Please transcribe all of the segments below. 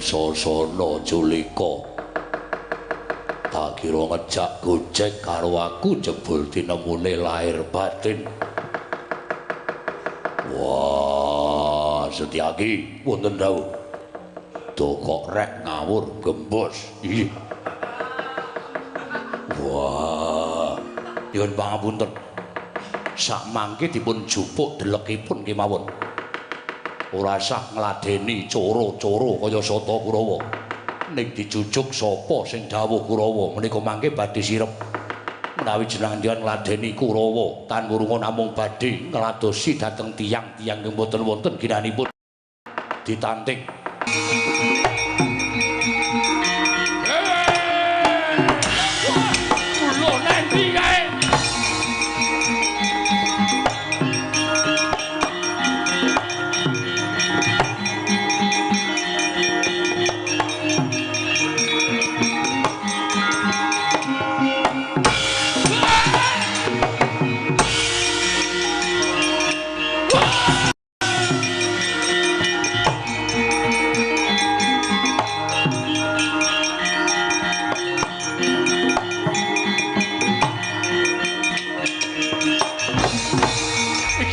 Dursasana Julika. Tak kira ngejak gojek karo aku jebul tinemune lahir batin. Wah, Setyaki wonten dawuh. Do kok rek ngawur gembos. Ih. Wah, nyuwun pangapunten. Sakmangke dipun jupuk delekipun kemawon. Ora sah ngladeni coro-coro kaya Sata Kurawa. Ning dijujuk sapa sing dawuh Kurawa menika mangke badhe sirep. Menawi jenengan ngladeni Kurawa tan wurunga namung badhe ngladosi dhateng tiyang-tiyang ingkang boten wonten ginanipun ditanting.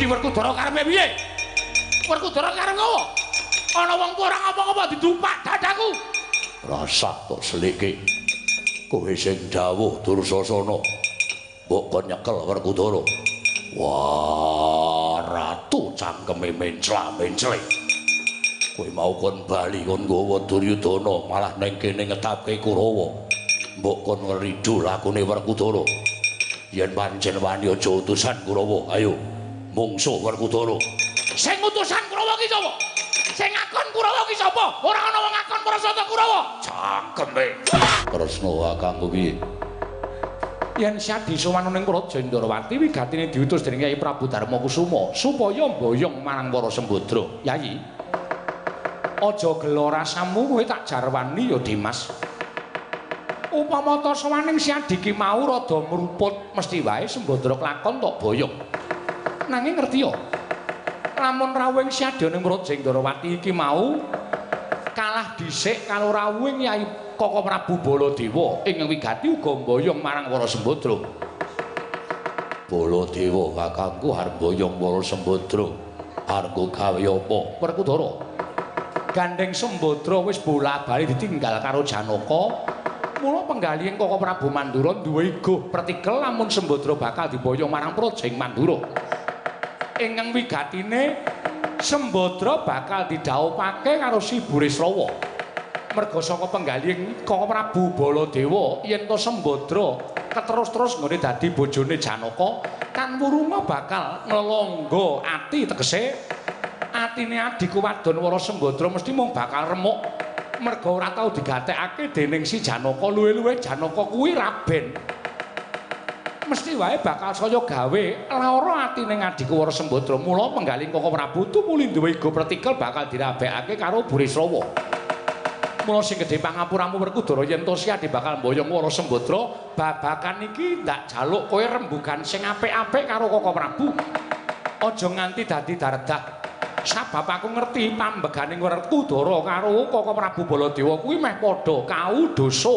Werkudara karepe piye? Werkudara karep ngopo? Ana wong ora ngapa-ngapa didupak dadaku. Rasah tok selikke. Kowe sing dawuh Dursasana. Mbok kon nyekel Werkudara. Wah, ratu cangkeme mencla-mencle. Kowe mau kon bali kon nggawa Duryudana malah ning kene ngetapke Kurawa. Mbok kon ngridu lakune Werkudara. Yen pancen wani aja utusan Kurawa, ayo. Mungsuh Werkudara. Sing utusan Kurawa ki sapa? Sing ngakon Kurawa ki sapa? Ora ana wong ngakon para Sata Kurawa. Cangkeme. Kresna kakangku piye? Yen Syadi sowan ning Praja Ndrawati wigatine diutus dening Kyai Prabu Darmakusuma supaya mboyong marang para Sembadra. Yayi, aja gela rasamu kowe tak jarwani ya Dimas. Upama ta sowaning Syadi ki mau rada mruput mesti wae Sembadra klakon tok boyong. Nanging ngerti ya, lamun rawuhing Syadya ning Praja Ndrawati iki mau kalah dhisik karo rawuhing Yai Kaka Prabu Baladewa ing wigati uga mboyong marang para Sembadra. Baladewa kakangku arep mboyong para Sembadra. Arep gawe apa? Werkudara. Gandeng Sembadra wis bola-bali ditinggal karo Janaka. Mula penggalihing Kaka Prabu Mandura duwe iguh pretikel lamun Sembadra bakal diboyong marang Praja ing Mandura. Ingkang wigatine Sembadra bakal didhawuhake karo Si Burisrawa. Merga saka penggalihing Kaka Prabu Baladewa yen to Sembadra keterus-terus nggone dadi bojone Janaka kan wurunga bakal nglelangga ati tegese atine adhiku wadon Wara Sembadra mesti mung bakal remuk merga ora tau digatekake dening si Janaka. Luwe-luwe Janaka kuwi raben. Mesti wae bakal saya gawe lara atine adhiku Wara Sembadra. Mula penggalih Kaka Prabu tumuli duwe igo pretikel bakal dirabekake karo Burisrawa. Mula sing gedhe pangapuramu Werkudara yen to Syadi bakal mboyong Wara Sembadra babakan iki ndak jaluk kowe rembugan sing apik-apik karo Kaka Prabu. Aja nganti dadi dardah. Sabab aku ngerti pambegane Werkudara karo Kaka Prabu Baladewa kuwi meh padha kau dosa.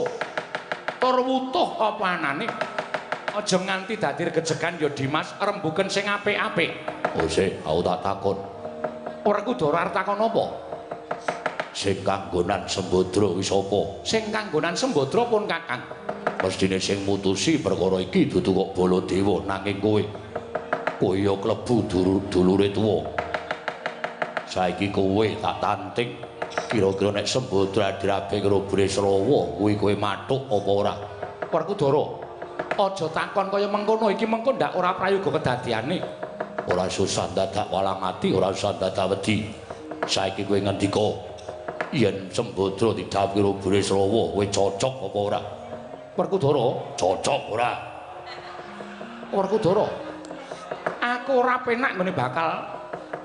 Tur wutuh apa anane. Aja nganti dadi regejegan ya Dimas, rembuken sing apik-apik. Oh sik, aku tak takon. Werkudara arep takon apa? Sing kanggonan Sembadra kuwi sapa? Sing kanggonan Sembadra pun Kakang. Mestine sing mutusi perkara iki dudu kok Baladewa nanging kowe. Kowe ya klebu dulure tuwa. Saiki kowe tak tanting. Kira-kira nek Sembadra dirabe karo Burisrawa kuwi kowe mathuk apa ora? Werkudara, aja takon kaya mengkono iki mengko ndak ora prayoga kedadiane. Ora susah dadak walang ati, ora usah dadak wedi. Saiki kowe ngendika yen Sembadra didhawuhi karo Burisrawa kowe cocok apa ora? Werkudara, cocok ora? Werkudara, aku ora penak nggone bakal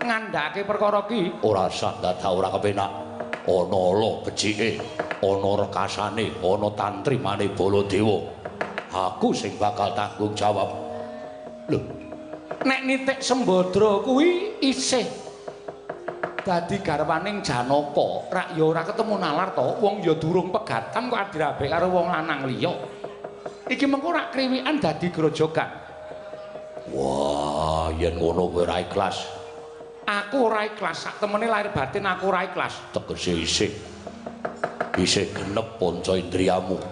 ngandhake perkara iki. Ora usah dadak ora kepenak. Ana ala becike, ana rekasane, ana tantrimane Baladewa. Aku sing bakal tanggung jawab. Lho, nek nitik Sembadra kuwi isih Dadi garwaning Janaka, rak ya ora ketemu nalar to, wong ya durung pegatan kok dirabek karo wong lanang liya. Iki mengko rak kriwikan dadi grojogan. Wah, yen ngono kowe ora ikhlas. Aku ora ikhlas, sak temene lahir batin aku ora ikhlas. Tegese isih. Isih genep panca indriyamu.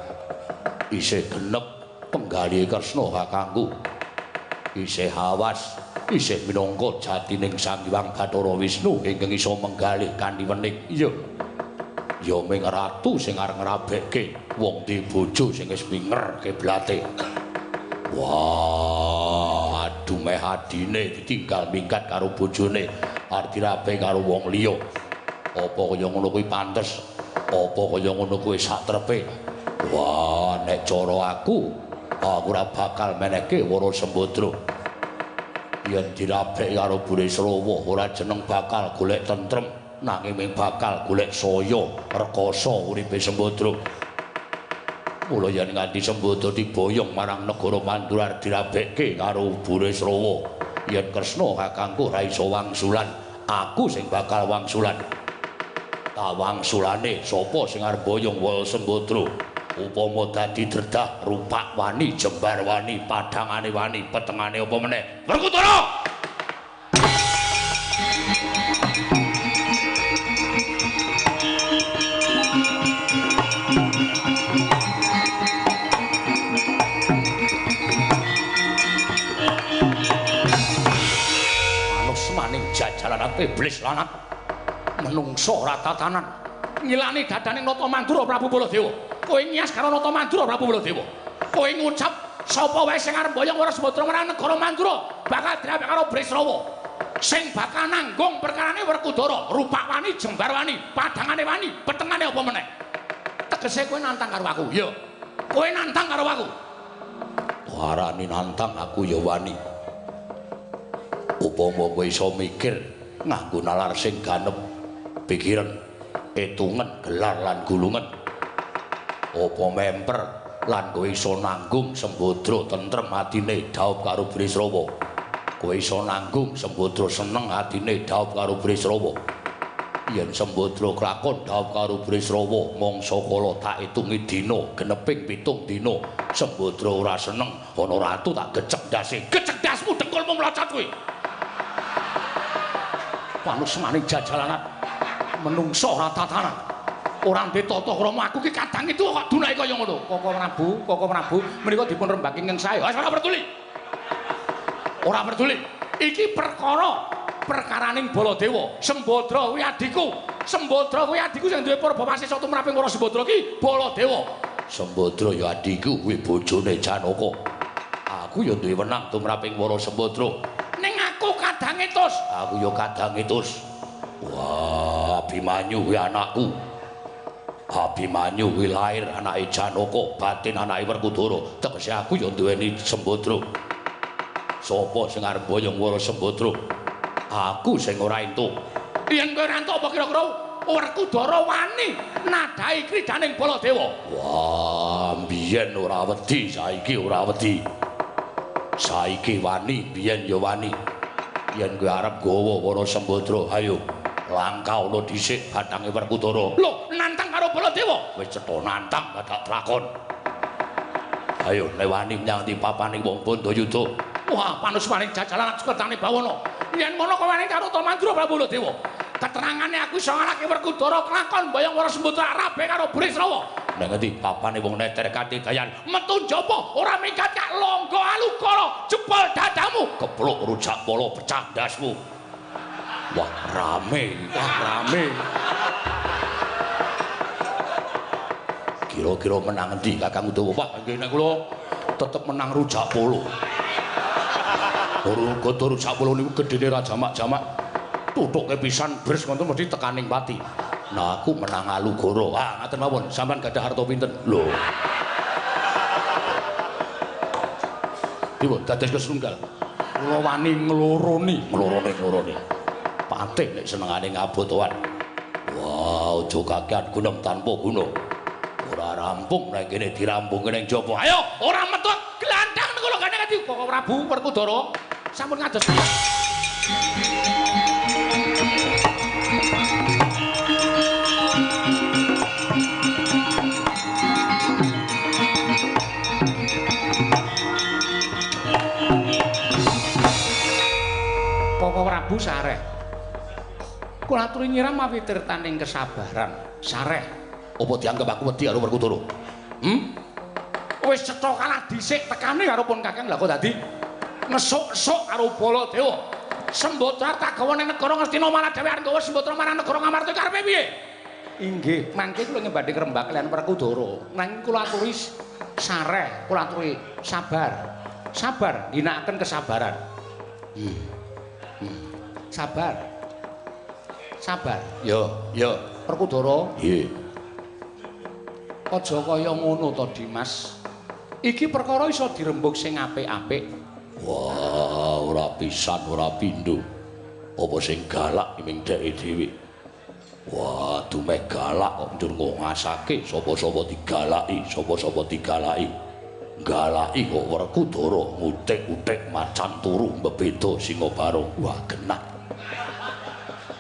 Isih genep penggalih Kresna kakangku. Isih awas, isih minangka jatining Sang Hyang Bathara Wisnu ingkang iso menggalih kanthi wening. Iya. Ya ming ratu sing arep ngrabekke wong di bojo sing wis minger kiblate. Wah, aduh meh adine ditinggal minggat karo bojone, arep dirabe karo wong liya. Apa kaya ngono kuwi pantes? Apa kaya ngono kuwi sak trepe? Wah, nek cara aku ora bakal menehke Wara Sembadra. Yen dirabek karo Burisrawa ora jeneng bakal golek tentrem, nanging ming bakal golek saya rekasa uripe Sembadra. Mula yen nganti Sembadra diboyong marang negara Mandura dirabekke karo Burisrawa, yen Kresna kakangku ora iso wangsulan, aku sing bakal wangsulan. Ta wangsulane sapa sing arep boyong Wara Sembadra? Upama dadi dredah rupak wani, jembar wani, padhangane wani, petengane apa meneh? Werkudara! Manus maning jajalanan iblis lanat, menungso ora tatanan, ngilani dadaning Nata Mandura Prabu Baladewa. Kowe nyas karo Nata Mandura Prabu Baladewa. Kowe ngucap sapa wae sing arep mboyong Wara Sembadra marang negara Mandura bakal dirabek karo Brisrawa. Sing bakal nanggung perkarane Werkudara, rupak wani, jembar wani, padhangane wani, petengane apa meneh. Tegese kowe nantang karo aku. Iya. Kowe nantang karo aku. Arani nantang aku ya wani. Upama kowe iso mikir nganggo nalar sing ganep pikiran, etungen, gelar lan gulungan. Apa memper lan kowe iso nanggung Sembadra tentrem atine dhaup karo Brisrawa. Kowe iso nanggung Sembadra seneng atine dhaup karo Brisrawa. Yen Sembadra klakon dhaup karo Brisrawa mangsa kala tak itungi dina geneping 7 dina Sembadra ora seneng ana ratu tak gecek ndase. Gecek ndasmu dengkulmu mlocot kuwi. Panus maning jajalanan menungso ora tatanan. Ora ndek tata krama aku ki kadang itu kok dunake kaya ngono. Koko Prabu, menika dipun rembaki ingkang sae. Wis ora peduli. Ora peduli. Iki perkara perkaraning Baladewa. Sembadra kuwi adhiku. Sembadra kuwi adhiku sing duwe purba wasesa tumraping Wara Sembadra ki Baladewa. Sembadra ya adhiku kuwi bojone Janaka. Aku ya duwe wenang tumraping Wara Sembadra. Ning aku kadang etus. Aku ya kadang etus. Wah, Abimanyu kuwi anakku. Abimanyu kuwi lair anake Janaka, batin anake Werkudara. Tegese aku ya duweni Sembadra. Sapa sing arep boyong Wara Sembadra? Aku sing ora entuk. Yen kowe ora entuk apa kira-kira Werkudara wani nadhahi kridaning Baladewa? Wah, mbiyen ora wedi, saiki ora wedi. Saiki wani, mbiyen ya wani. Yen kowe arep gawa Wara Sembadra, ayo langkah ana dhisik bathange Werkudara. Lho, nantang karo Baladewa? Wis cetha nantang badak lakon. Ayo lewani menyang ndi papaning wong Bandayuda. Wah, panus maning jajalan seketane bawana. Yen ngono kowe wani karo Nata Mandura Prabu Baladewa. Keterangane aku iso ngalahke Werkudara kelakon mboyong Wara Sembadra rabe karo Brisrawa. Nang ngendi papane wong neter katidayan? Metu njaba ora minggat kak longgo alukara jebol dadamu. Kepluk rujak polo pecah ndasmu. Wah, rame, wah rame. Kira-kira menang endi Kakang Udawa? Wah, nggih nek kula tetep menang rujak polo. Ora rujak polo niku gedene ra jamak-jamak. Tuthuke pisan bres ngoten mesti tekaning pati. Nah, aku menang Alugoro. Ah, ngaten mawon. Sampeyan gadah harta pinten? Lho. Dipun dados kesetunggal. Kula wani ngloroni, ngloroni. Patih nek senengane ngabotoan. Wah, aja kakean gunem tanpa guna. Ora rampung nek kene dirampungke ning jaba. Ayo, ora metu glandang niku lho gane ngendi Koko Prabu Werkudara. Sampun ngados. Koko Prabu sareh. Kula aturi nyiram mawi tirtaning kesabaran. Sareh. Apa dianggep aku wedi karo Werkudara? Wis cetha kalah dhisik tekane karo pun Kakang. Lah kok dadi ngesuk-esuk karo Baladewa. Sembadra tak gawa ning negara Ngastina malah dhewe arep nggawa Sembadra marang negara Ngamarta karepe piye? Inggih, mangke kula ngebadhe ngrembak kaliyan Werkudara. Nanging kula aturi sareh, kula aturi sabar. Sabar, ginakaken kesabaran. Sabar. Sabar. Yo, yo. Werkudara. Nggih. Aja kaya ngono to, Dimas. Iki perkara iso dirembug sing apik-apik. Wah, ora pisan, ora pindho. Apa sing galak ming dheke dhewe. Wah, dumeh galak kok njur ngasake sapa-sapa digalaki, sapa-sapa digalaki. Galaki kok Werkudara ngutik-utik macan turu mbebeda singa barong. Wah, genah.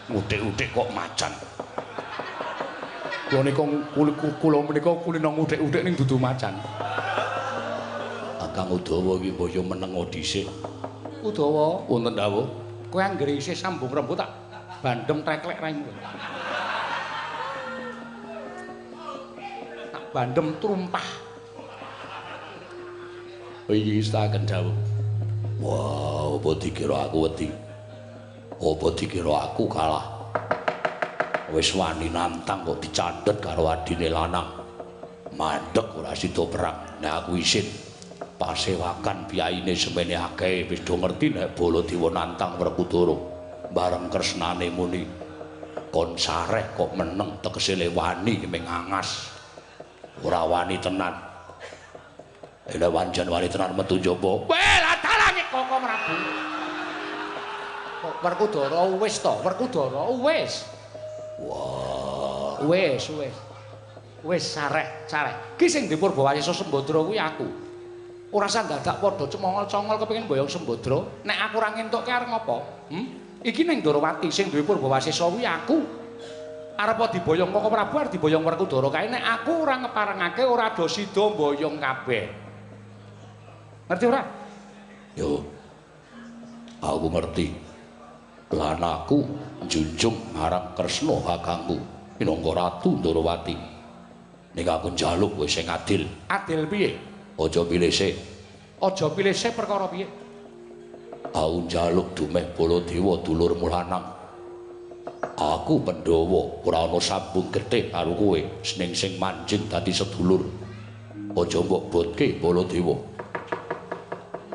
Ngutik-utik kok macan. Kula nika kula menika kulino ngutik-utik ning dudu macan. Kang Udawa iki mbaya meneng dhisik. Udawa, wonten dawuh. Kowe anggere isih sambung rembug tak bandem treklek raimu. Tak bandem trumpah. Iki istaken dawuh. Wah, apa dikira aku wedi? Apa dikira aku kalah? Wis wani nantang kok dicandhet karo adine lanang. Mandek ora sida perang. Nek aku isin pasewakan piyaine semene akeh wis do ngerti nek Baladewa nantang Werkudara. Bareng kresnane muni kon sareh kok meneng tegese le wani ming angas. Ora wani tenan. Nek wanjan wani tenan metu njaba. Weh, lah dalange Koko Prabu. Kok Werkudara wis to, Werkudara wis. Wah, wis, wis. Wis sareh, sareh. Ki sing dipurbawasesa Sembadra kuwi aku. Ora usah dadak padha cemongol-congol kepengin mboyong Sembadra. Nek aku ora ngentukke arep ngopo? Iki ning Ndorowati sing duwe Purbawasesa kuwi aku. Arep diboyong Koko Prabu arep diboyong Werkudara kae nek aku ora ngeparengake ora do sida mboyong kabeh. Ngerti ora? Yo. Aku ngerti. Lan aku njunjung marang Kresna kakangku minangka Ratu Ndorowati. Nek aku njaluk kowe sing adil. Adil piye? Aja pilih sik. Aja pilih sik perkara piye? Aku njaluk dumeh Baladewa dulurmu lanang. Aku Pandhawa ora ana sambung getih karo kowe, ning sing manjing dadi sedulur. Aja mbok botke Baladewa.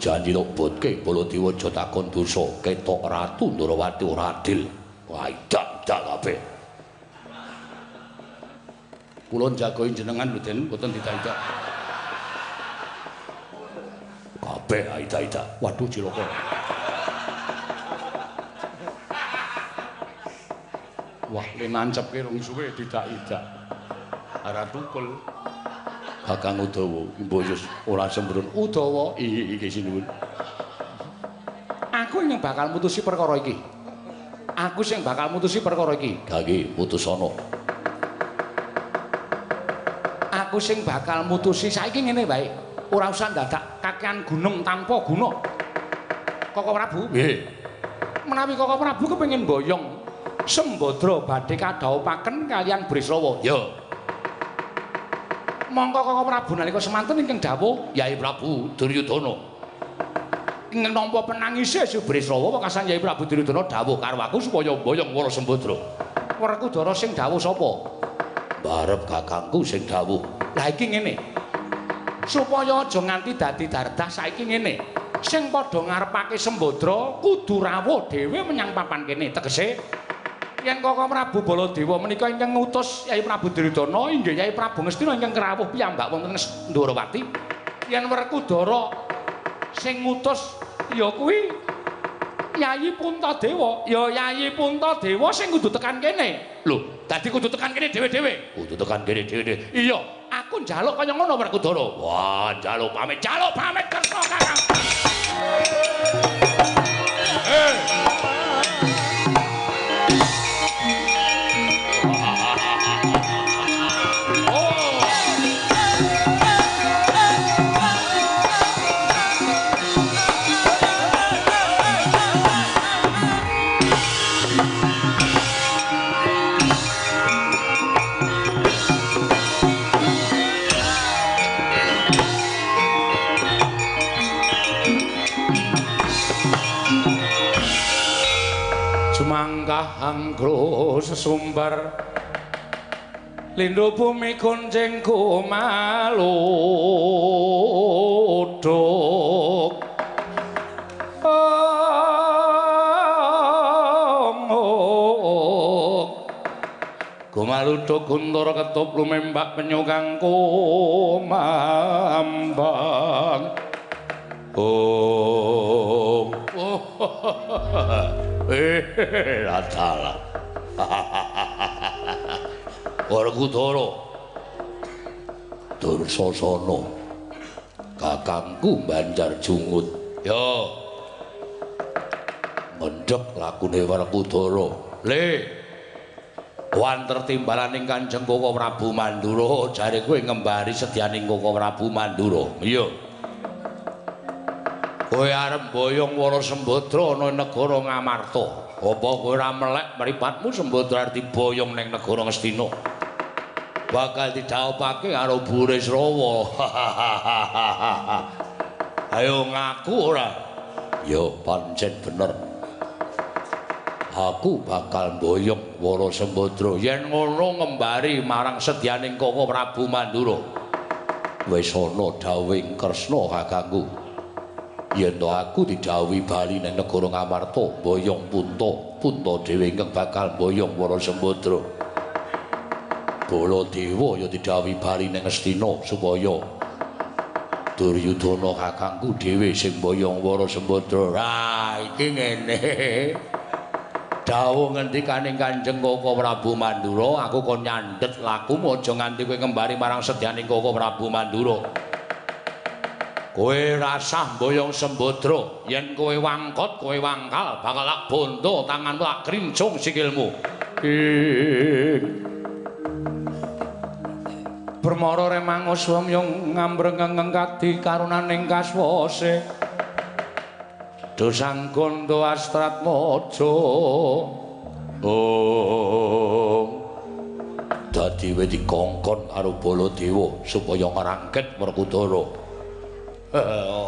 Janji tok botke Baladewa aja takon dosa, ketok Ratu Ndorowati ora adil. Wah, idak-idak kabeh. Kula njagoi jenengan lho Den, mboten didak-idak. Kabeh aida-aida. Waduh cilaka. Wah, le nancepke rong suwe didak-idak. Ora tukul. Kakang Udawa, mbok ora sembrono. Udawa, iki sinuwun. Aku sing bakal mutusi perkara iki. Aku sing bakal mutusi perkara iki. Gage putusana. Aku sing bakal mutusi saiki ngene wae. Ora usah dadak kakean gunung tanpa guna. Koko Prabu. Nggih. Menawi Koko Prabu kepengin mboyong Sembadra badhe kadhawupaken kaliyan Brisrawa. Ya. Mongko Koko Prabu nalika semanten ingkang dawuh Yai Prabu Duryudana. Ingkang nampa penangise si Brisrawa wekasan Yai Prabu Duryudana dawuh karo aku supaya mboyong Wara Sembadra. Werkudara sing dawuh sapa? Barep kakangku sing dawuh. Lah iki ngene. Supaya aja nganti dadi dardah saiki ngene. Sing padha ngarepake Sembadra kudu rawuh dhewe menyang papan kene. Tegese yen Koko Prabu Baladewa menika ingkang ngutus Yai Prabu Duryudana inggih Yai Prabu Ngastina ingkang rawuh piyambak wonten Ndorowati. Yen Werkudara sing ngutus ya kuwi Yayi Puntadewa. Ya Yayi Puntadewa sing kudu tekan kene. Lho, dadi kudu tekan kene dhewe-dhewe. Kudu tekan kene dhewe-dhewe. Iya, aku njaluk kaya ngono Werkudara. Wah, njaluk pamit, njaluk pamit Kresna Kakang. Sumangkah angkro sesumbar lindhu bumi kuncing kumaluduk. Kumaluduk guntur ketup lumembak penyu kang kumambang. Oh. Salah. Werkudara Dursasana kakangku Banjar Jungut. Ya. Mendhek lakune Werkudara. Le. Wanter timbalaning Kanjeng Koko Prabu Mandura, jare kowe ngembari sedyaning Koko Prabu Mandura. Iya. Kowe arep mboyong Wara Sembadra ana negara Ngamarta. Apa kowe ora melek mripatmu Sembadra arep diboyong ning negara Ngastina? Bakal didhaupake karo Burisrawa. Ayo ngaku ora? Ya pancen bener. Aku bakal mboyong Wara Sembadra yen ngono ngembari marang sedyaning Koko Prabu Mandura. Wis ana dawuhing Kresna kakangku. Yen to aku didhawuhi bali ning negara Ngamarta mboyong Punta, Punta dhewe ingkang bakal mboyong Wara Sembadra. Baladewa ya didhawuhi bali ning Ngastina supaya Duryudana kakangku dhewe sing mboyong Wara Sembadra. Ah, iki ngene. Dawuh ngendikaning Kanjeng Koko Prabu Mandura, aku kon nyandhet lakumu aja nganti kowe ngembari marang sedyaning Koko Prabu Mandura. Kowe rasah mboyong Sembadra, yen kowe wangkot, kowe wangkal, bakal tak bondo tanganmu tak krincung sikilmu. Permara remang uswam yung ngambrengeng kadi karunaning kaswase. Dosang gondo astratmojo. Oh. Dadi wis dikongkon karo Baladewa supaya ngrangket Werkudara.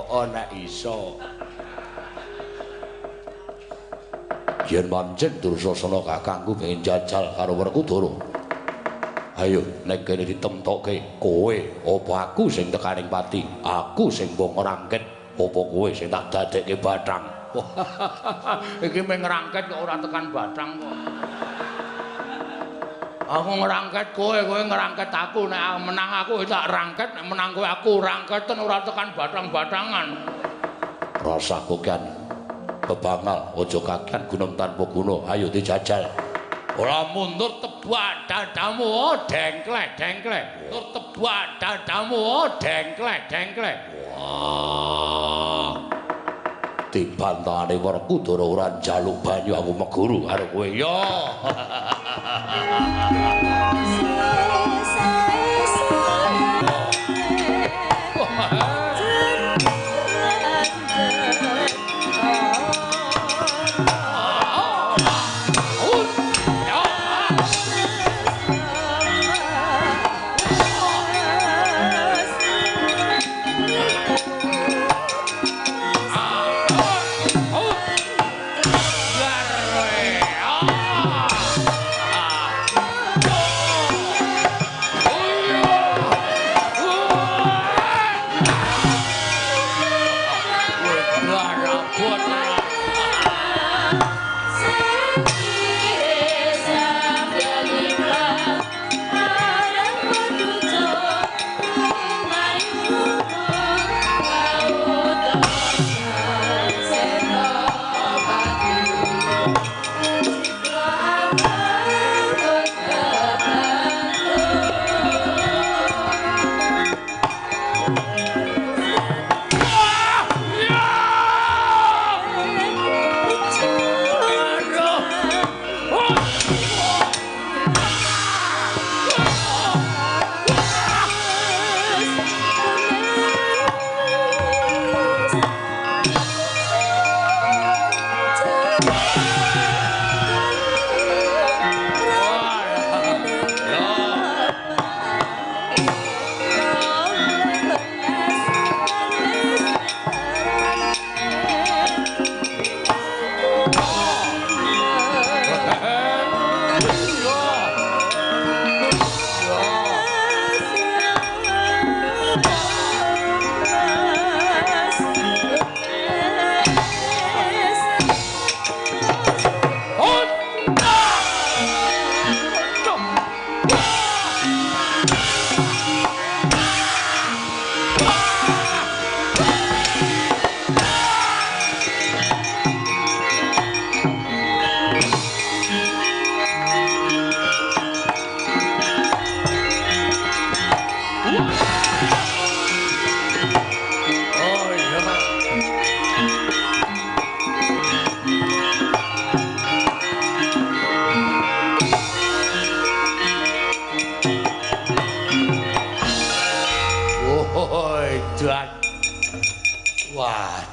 Oh, nek iso. Yen pancen Dursasana kakangku pengen jajal karo Werkudara. Ayo nek kene ditemtokke kowe apa aku sing tekaning pati, aku sing mbok ngrangket apa kowe sing tak dadekke bathang. Iki mung ngrangket kok ora tekan bathang kok. Aku ngrangket kowe, kowe ngrangket aku, nek menang aku tak rangket, nek menang kowe aku rangketen ora tekan bathang-bathangan. Rasah kokean bebangal, aja kakean gunem tanpa guna. Ayo dijajal. Ora mundur tebak dadamu, oh dengklek dengklek. Mundur tebak dadamu, oh dengklek dengklek. Wah. Dibantahane Werkudara ora njaluk banyu aku meguru karo kowe. Ya.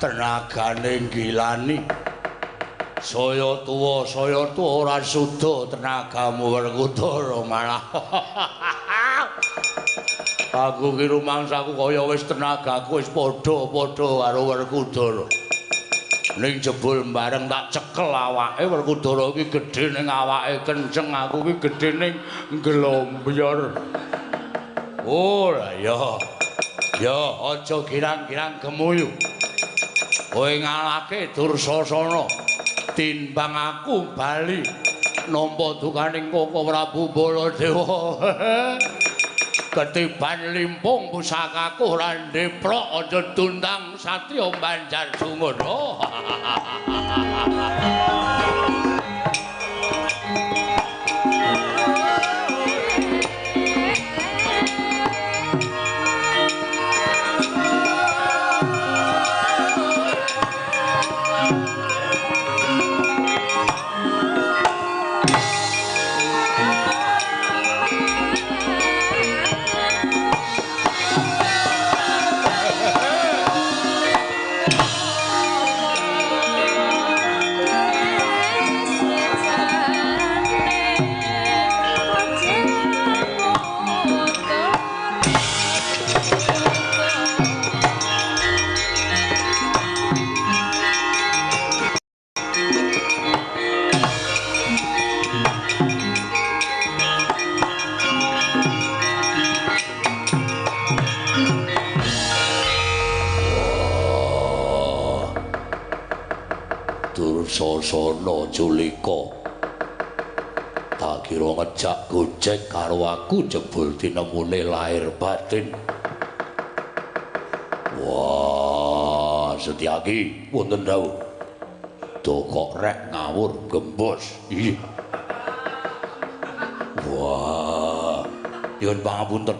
Tenagane gilani. Saya tuwa ora suda tenagamu Werkudara malah. Aku ki rumangsaku kaya wis tenagaku wis padha-padha karo Werkudara. Ning jebul bareng tak cekel awake Werkudara iki gedhe ning awake kenceng, aku ki gedhe ning glombyur. Oh lah ya. Ya aja girang-girang gemuyu. Kowe ngalahke Dursasana timbang aku bali nampa dukaning Koko Prabu Baladewa. Ketiban limpung pusakaku ora ndeprok aja tundang satriya Banjar Sungun. Oh. Dursasana Julika, tak kira ngejak gojek karo aku jebul tinemune lahir batin. Wah, Setyaki wonten dawuh. Do kok rek ngawur gembos. Iya. Wah, nyuwun pangapunten.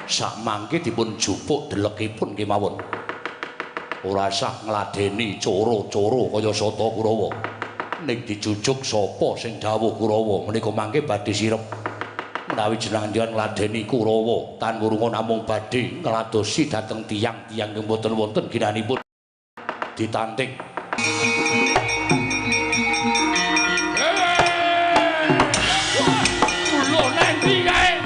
Sakmangke dipun jupuk delekipun kemawon. Ora sah ngladeni coro-coro kaya Sata Kurawa. Ning dijujuk sapa sing dawuh Kurawa menika mangke badhe sirep. Menawi jenengan ngladeni Kurawa tan wurunga namung badhe ngladosi dhateng tiyang-tiyang ingkang boten wonten ginanipun ditanting. Lho nanti kae.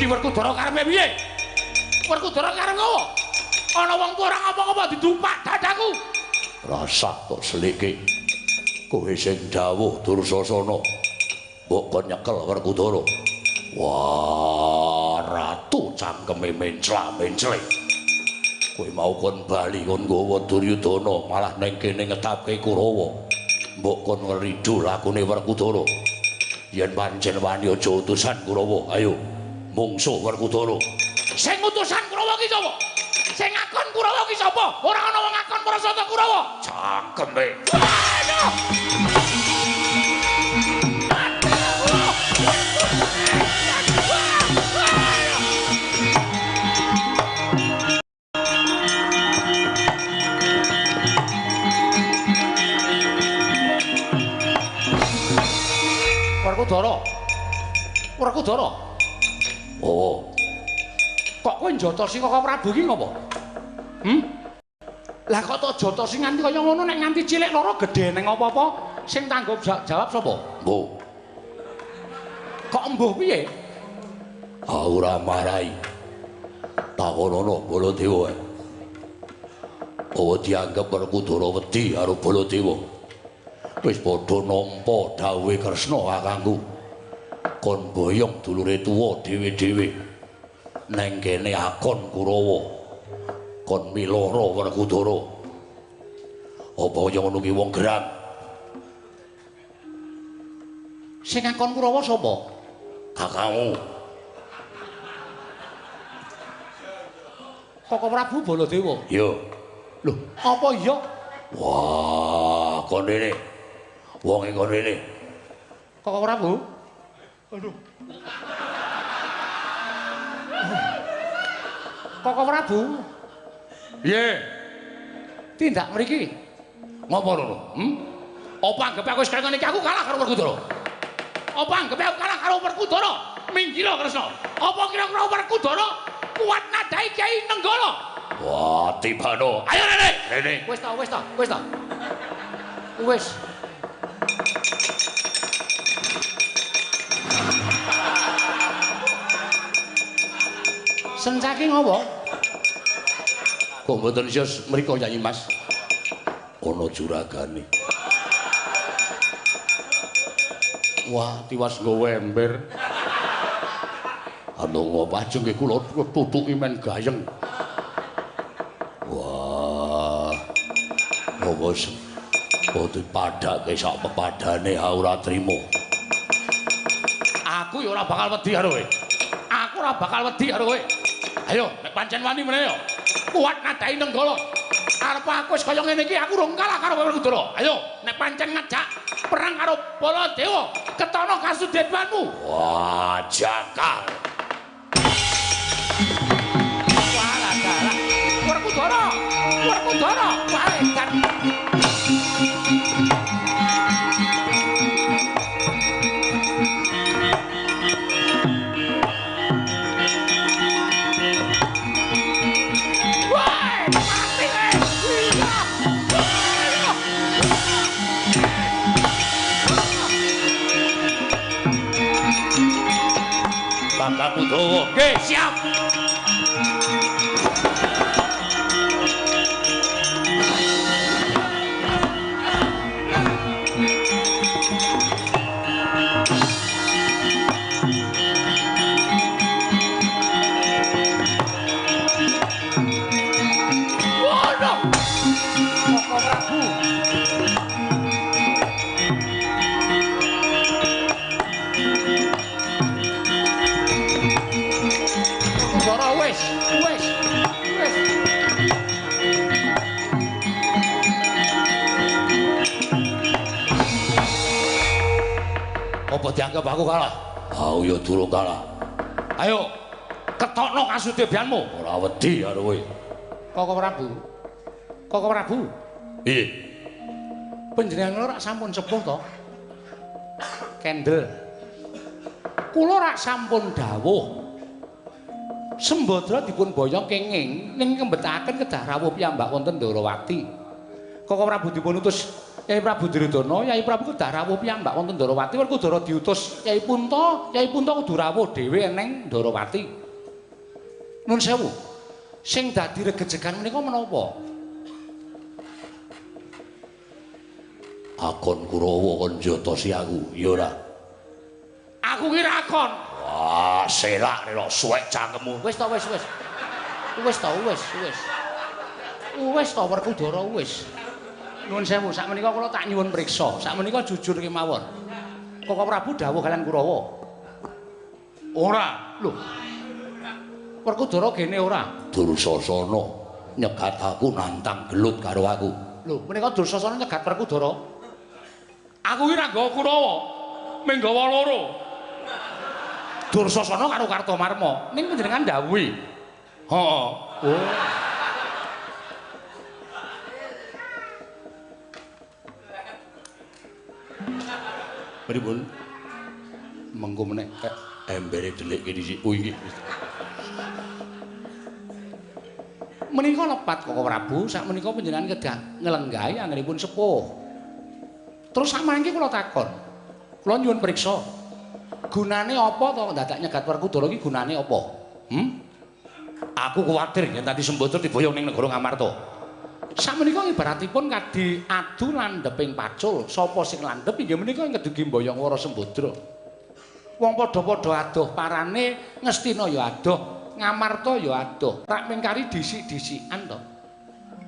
Werkudara karepe piye? Werkudara karep ngopo? Ana wong tuwa ora ngapa-ngapa didupak dadaku. Rasah kok selikke. Kowe sing dawuh Dursasana. Mbok kon nyekel Werkudara. Wah, ratu cangkeme mencla-mencle. Kowe mau kon bali kon nggawa Duryudana malah ning kene ngetapke Kurawa. Mbok kon ngridu lakune Werkudara. Yen pancen wani aja utusan Kurawa, ayo. Mungsuh Werkudara. Sing utusan Kurawa ki sapa? Sing ngakon Kurawa ki sapa? Ora ana wong ngakon para Sata Kurawa. Cangkeme. Aduh. Werkudara. Werkudara. Oh. Kok kowe njotosi Koko Prabu ki ngopo? Lah kok tok jotosi nganti kaya ngono nek nganti cilik loro gedhe ning apa-apa sing tanggung jawab sapa? Mbuh. Kok mbuh piye? Aku ora marai. Takonono Baladewa. Apa dianggep Werkudara wedi karo Baladewa? Wis padha nampa dawuhe Kresna kakangku. Kon boyong dulure tuwa dhewe-dhewe. Neng kene akon Kurawa. Kon miloro Werkudara. Apa kaya ngono ki wong gerang? Sing akon Kurawa sapa? Kakangmu. Koko Prabu Baladewa. Iya. Lho, apa iya? Wah, kon rene. Wonge kon rene. Koko Prabu. Aduh. Koko Prabu. Piye? Tindak mriki. Ngopo rono? Hm? Apa anggepe aku wis kaya ngene iki aku kalah karo Werkudara? Apa anggepe aku kalah karo Werkudara? Minggira Kresna. Apa kira-kira Werkudara kuat nadai Kyai Nenggala? Wah, tibano. Ayo rene. Rene. Wis ta, wis ta, wis ta. Wis. Sencake ngopo? Kok mboten sios mriko Yayi Mas? Ana juragane. Wah, tiwas nggawa ember. Anu ngopo ajeng nggih kula tutuki men gayeng. Wah. Ngopo boten padhake sak pepadane ora trimo. Aku ya ora bakal wedi karo kowe. Aku ora bakal wedi karo kowe. Ayo, nek pancen wani meneh ya. Kuat nadai Nenggala. Arep aku wis kaya ngene iki aku rung kalah karo Werkudara. Ayo, nek pancen ngajak perang karo Baladewa, ketono kasudewanmu. Wah, jakal. Wah, dalah. Werkudara, Werkudara, waedan. Kakang Udawa. Nggih, siap. Waduh. Koko Prabu. Wis, wis, wis. Apa dianggap aku kalah? Aku ya durung kalah. Ayo, ketokno kasudebianmu. Ora wedi karo kowe. Koko Prabu. Koko Prabu. Piye? Panjenengan kula rak sampun sepuh to? Kendel. Kula rak sampun dawuh. Sembadra dipun boyong kenging ning kembetaken kedah rawuh piyambak wonten Ndorowati. Koko Prabu dipun utus Yai Prabu Duryudana, Yai Prabu kedah rawuh piyambak wonten Ndorowati, Werkudara diutus Yai Punta, Yai Punta kudu rawuh dhewe ning Ndorowati. Nun sewu. Sing dadi regejegan menika menapa? Akon Kurawa kon njotosi aku, ya ora? Aku ki rakon. Wah, selak rela suwek cangkemmu. Wis ta wis wis. Wis ta wis wis. Wis ta Werkudara wis. Nuwun sewu, sakmenika kula tak nyuwun priksa. Sakmenika jujur kemawon. Koko Prabu dawuh kalian Kurawa. Ora. Lho. Werkudara gene ora. Dursasana nyegat aku nantang gelut karo aku. Lho, menika Dursasana nyegat Werkudara. Aku ki ora nggawa Kurawa, mung nggawa loro. Dursasana karo Kartomarma. Ning panjenengan dawuhi. Heeh. Oh. Pripun? Mengko meneh embere delik kene iki. Oh iki. Menika lepat Koko Prabu, sakmenika panjenengan kedah nglenggahi anggenipun sepuh. Terus samangke kula takon. Kula nyuwun priksa. Gunane apa to dadak nyegat Werkudara iki gunane apa? Hmm? Aku kuwatir yen tadi Sembadra diboyong ning negara Ngamarta. Sakmenika ibaratipun kadi adu landheping pacul, sapa sing landhep inggih menika ngedugi mboyong Wara Sembadra. Wong padha-padha adoh parane, Ngastina ya adoh, Ngamarta ya adoh. Rak mingkari dhisik-dhisikan to.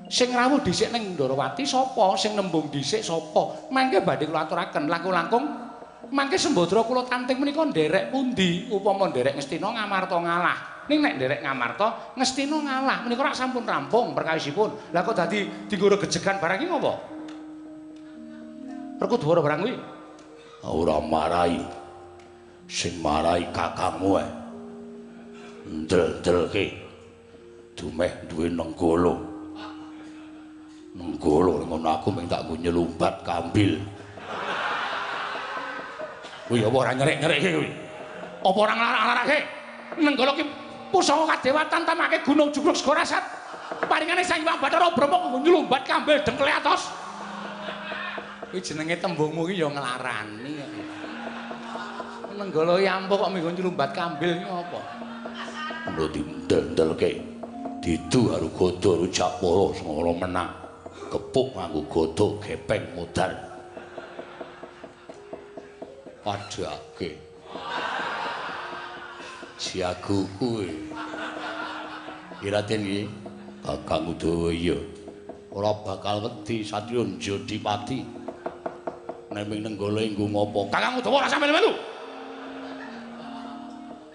Sing rawuh dhisik ning Ndorowati sapa? Sing nembung dhisik sapa? Mangke badhe kula aturaken langkung-langkung mangke Sembadra kula tanting menika nderek pundi? Upama nderek Ngastina Ngamarta ngalah. Ning nek nderek Ngamarta, Ngastina ngalah. Menika rak sampun rampung perkawisipun. Lah kok dadi dienggo regejegan barang iki ngopo? Werkudara barang kuwi. Ora marai. Sing marai kakangmu ae. Ndel-ndelke. Dumeh duwe Nenggala. Nenggala ngono aku mung tak nggo nyelumbat kambil. Kuwi apa ora nyerek-nyerekke kuwi? Apa ora nglarak-nglarake? Nenggala ki pusaka kadewatan tamake gunung jugruk segara sat. Paringane Sang Hyang Bathara Brahma nggo nyelumbat kambil dengkle atos. Kuwi jenenge tembungmu ki ya nglarani. Nenggala ki ampuh kok minggo nyelumbat kambil ki apa? Ngono dindel-ndelke. Didu karo gada rujak poro sing menang. Gepuk nganggo gada gepeng modar. Padhake. Siago kuwi. Iraten iki Kakang Udawa iya. Ora bakal wedi satriya Jodipati. Nek ming Nenggala nggo ngopo? Kakang Udawa ora sampe melu.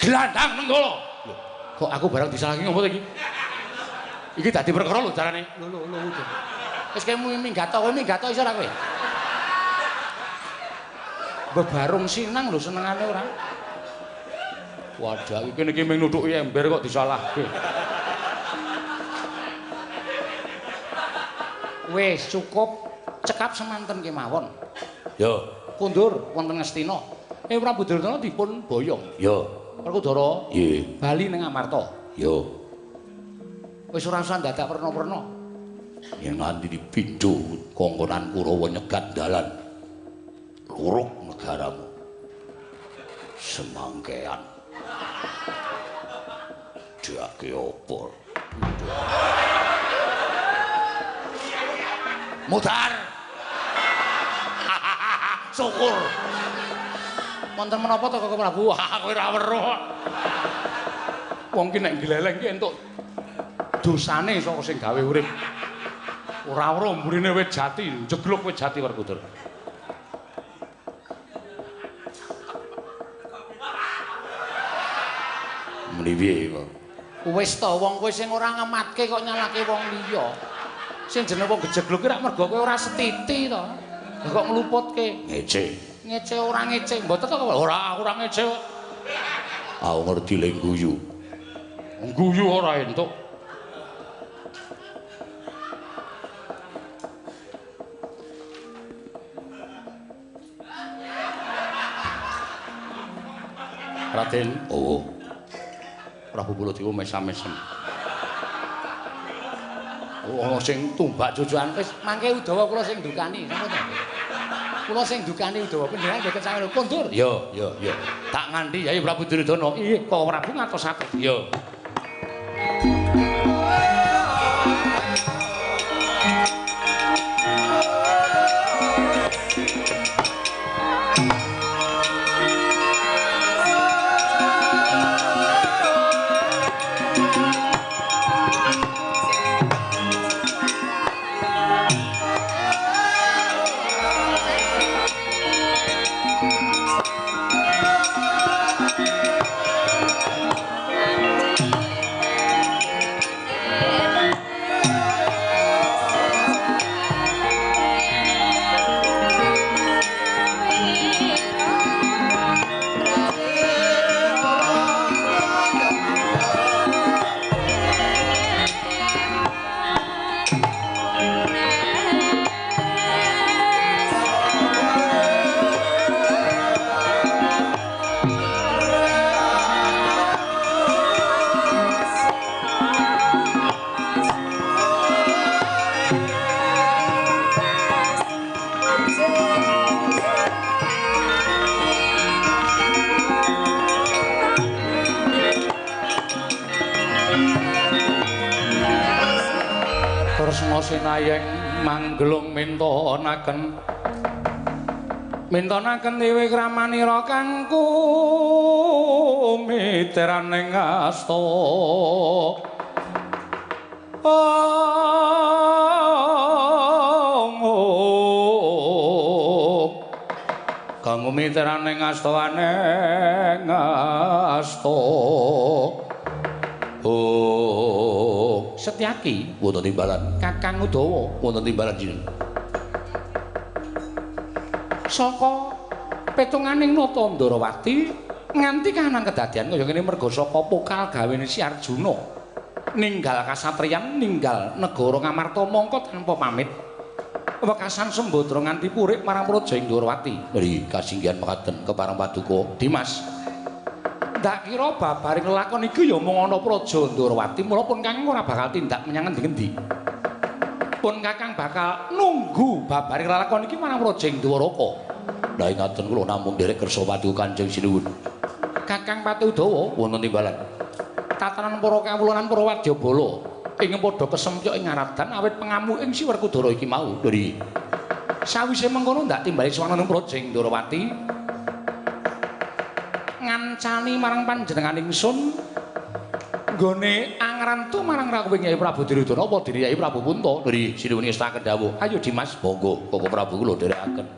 Glandang Nenggala. Lho, kok aku barang disalahke ngopo to iki? Iki dadi perkara lho carane. Lho lho lho. Wis kowe minggat kowe minggat iso ora kowe? Bebarung sinang lho senengane ora. Wadah iki niki mung nuthuki ember kok disalahke. Wis cukup cekap semanten kemawon. Yo, kundur wonten Ngastina. Prabu Duryudana dipun boyong. Yo. Werkudara nggih. Bali ning Amarta. Yo. Wis ora usah dadak werna-werna. Yen nganti dipindho kongkonan Kurawa nyegat dalan. Luruk negaramu. Semangkean. Dake opo? Mudar. Syukur. Wonten menapa to Kakang Prabu? Wah, kowe ora weruh. Wong ki nek gleleng ki entuk dosane saka sing gawe urip. Ora weruh mburine wit jati, jegluk wit jati Werkudara. Muni piye kok? Wis to wong kowe sing ora ngematke kok nyalahke wong liya. Sing jenenge wong gejegluk ki rak mergo kowe ora setiti to. Lah kok ngluputke? Ngece. Ngece ora ngece. Mboten to kok? Ora, aku ora ngece kok. Aku ngerti le guyu. Guyu ora entuk. Raden, oh. Prabu Baladewa mesam-mesem. Oh, ana sing tumbak cucukan wis mangke Udawa kula sing ndukani, napa to? Kula sing ndukani Udawa panjenengan mboten sami kondur. Yo, yo, yo. Tak nganti Yai Prabu Duryudana. Iya, kok Prabu ngatos-atos. Yo. Sinayeng manggelung mintonaken mintonaken dewi kramanira kang kumiteraning asta. Kang kumiteraning asta aneng asta. Oh, Setyaki wonten timbalan. Kakang Udawa wonten timbalan jeneng. Saka petunganing Nata Ndorowati nganti kahanan kedadian kaya ngene merga saka pokal gawene si Arjuna ninggal kasatriyan, ninggal negara Ngamarta mangka tanpa pamit. Wekasan Sembadra nganti purik marang Praja ing Ndorowati. Ri kasinggihan mekaten kepareng paduka Dimas. Ndak kira babaring lelakon iki ya mung ana Praja Ndorowati, mula pun Kakang ora bakal tindak menyang endi-endi. Pun Kakang bakal nunggu babaring lelakon iki marang Praja ing Dwaraka. Lah ngaten kula namung nderek kersa paduka Kanjeng Sinuwun. Kakang Pati Udawa wonten timbalan. Tatanan para kawula lan para wadyabala ing padha kesempyok ing ngaradan awit pengamuking si Werkudara iki mau. Lho. Sawise mengkono ndak timbali sowan nang Praja ing Ndorowati. Ngancani marang panjenengan ingsun nggone angrantu marang rawuhing Kyai Prabu Duryudana apa dene Kyai Prabu Punta. Lho, sinuwun ngestakaken dawuh. Ayo Dimas, monggo Koko Prabu kula dherekaken.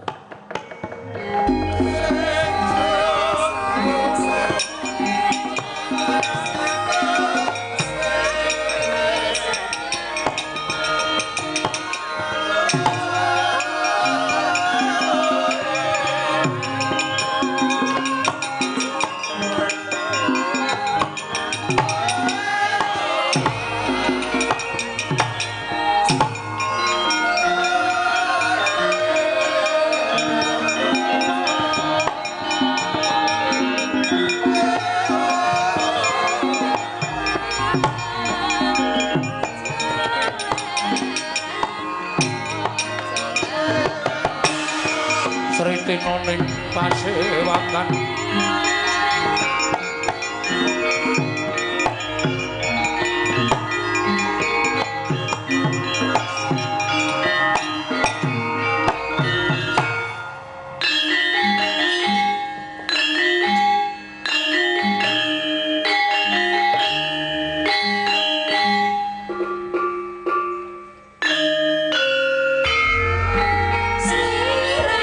Sritina ning pasewakan Sira,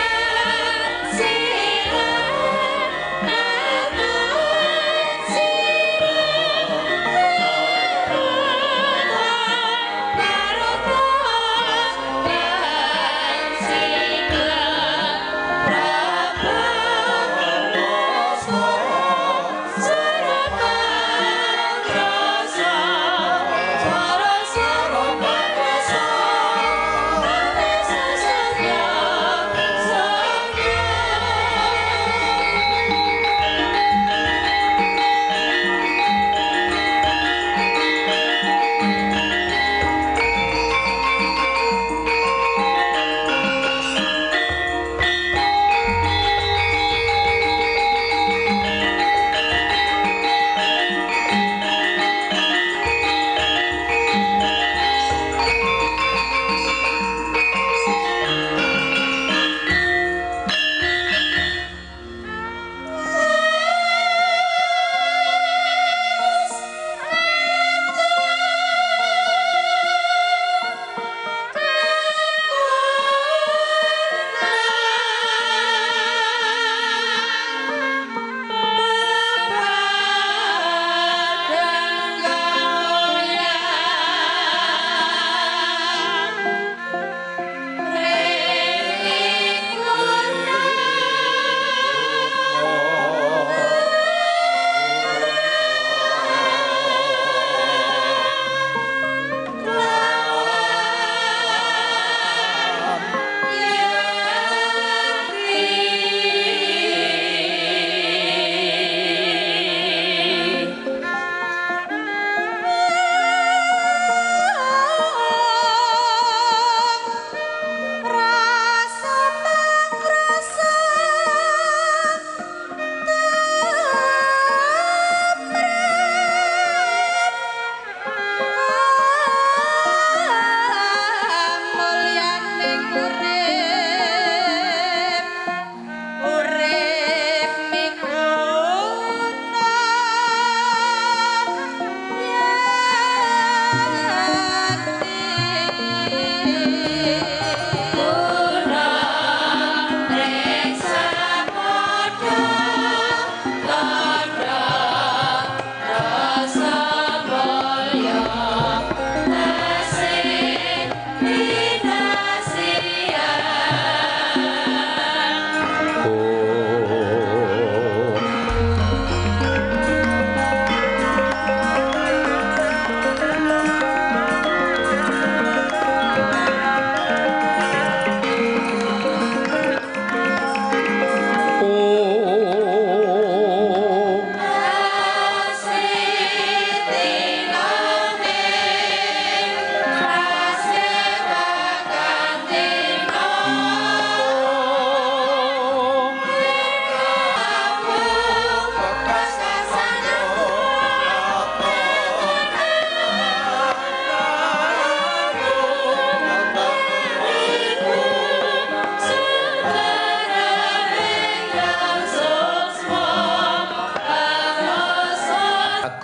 sira,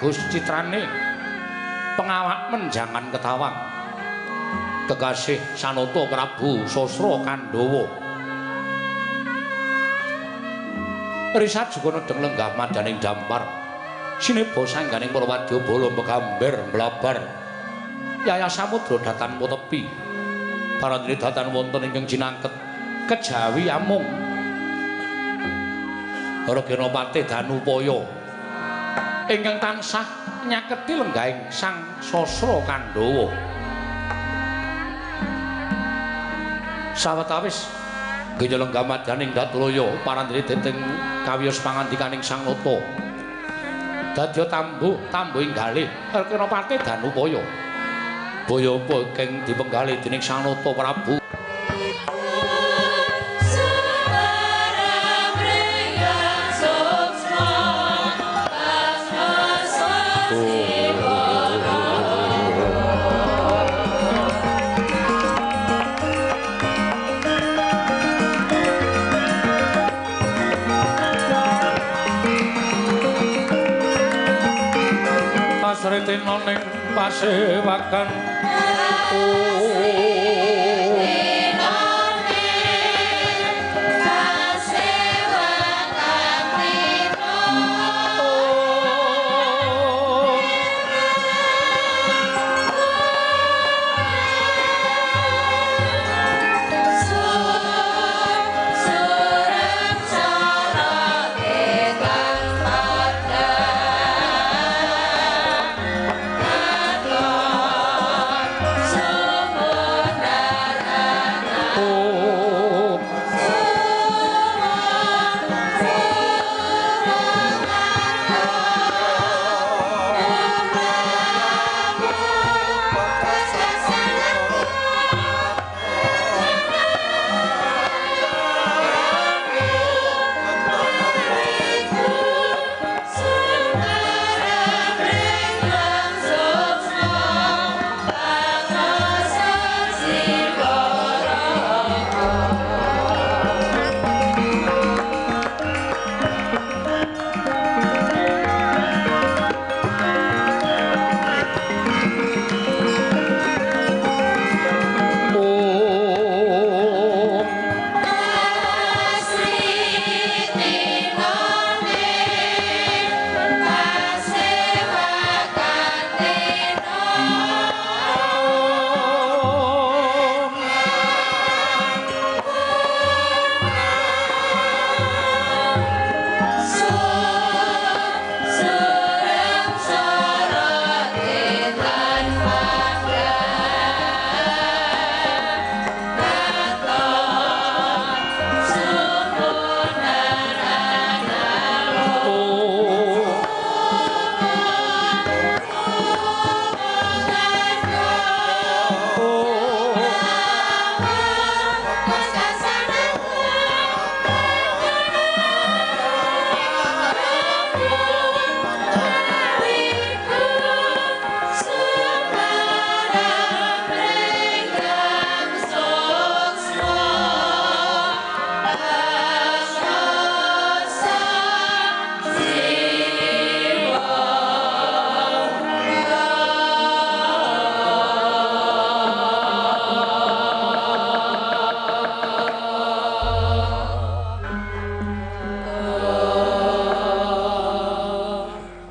bagus citrane pengawak menjangan ketawang kekasih Sanata Prabu Sasra Kandhawa. Risa juga nedeng lenggah madaning dampar sineba sangganing para wadyabala megamber mlabar yaya samudra datan tepi parandene datan wonten ingkang cinangket kejawi amung Regenapati Danupaya ingkang tansah nyaketi lenggahing Sang Sasra Kandhawa. Sawetawis genya lenggah madaning Datulaya parandene dening kawiyos pangandikaning Sang Nata dadya tambuh tambuh ing galih Regenapati Danupaya. Baya apa ingkang dipenggalih dening Sang Nata Prabu? Asritina ning pasewakan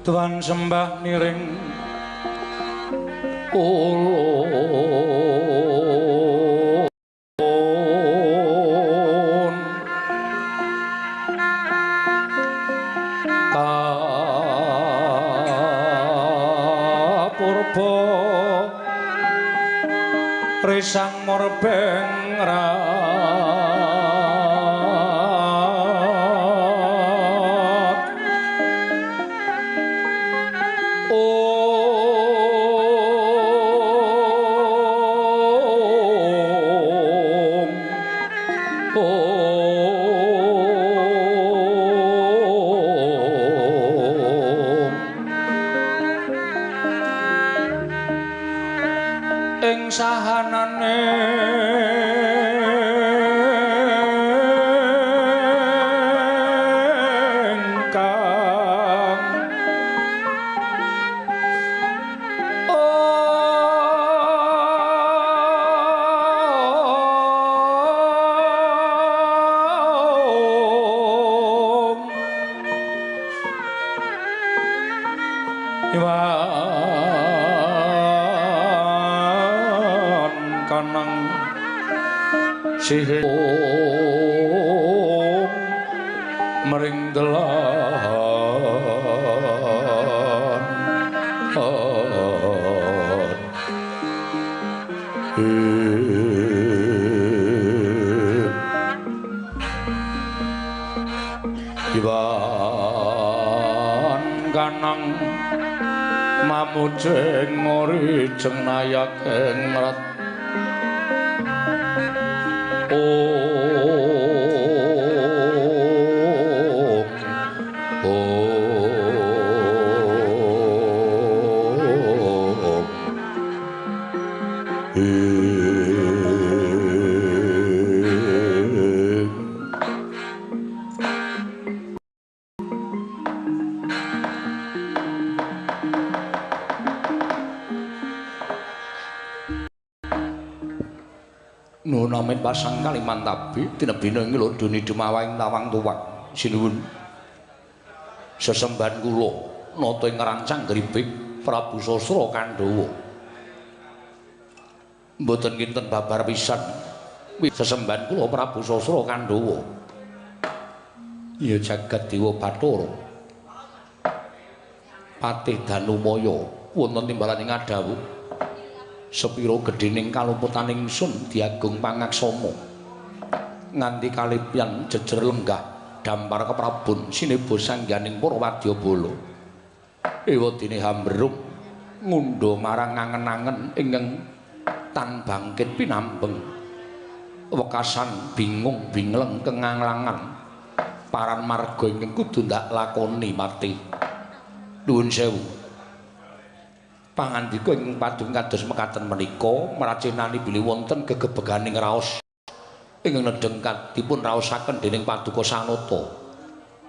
Tuan sembah niring ulun kapurba risang murbeng rat. Ing sahanane ingkang Iwan kanang sihung mring delan Iwan kanang mamujeng orijeng nayak ing rat Om Nuhun amit pasang Kalimantabi tinebina ing lodone dumawaing tawang tuwang. Sinuwun. Sesembahan kula nata ing rancang gribik Prabu Sasra Kandhawa. Mboten kinten babar pisan sesembahan kula Prabu Sasra Kandhawa. Ya jagat Dewa Bathara. Patih Danumaya wonten timbalan ing adhawuh. Sepira gedhening kaluputaning ingsun diagung pangaksama nganti kalipyan jejer lenggah dampar keprabon sineba sangganing para wadyabala ewadene hambrung ngundha marang angen-angen ingkang tan bangkit pinambeng wekasan bingung bingleng kenganglangan paran marga ingkang kudu ndak lakoni mati. Nuwun sewu. Pangandika ingkang padung kados mekaten menika mracinani bilih wonten gegebeganing raos ingkang nedheng dipun raosaken dening Paduka Sanata.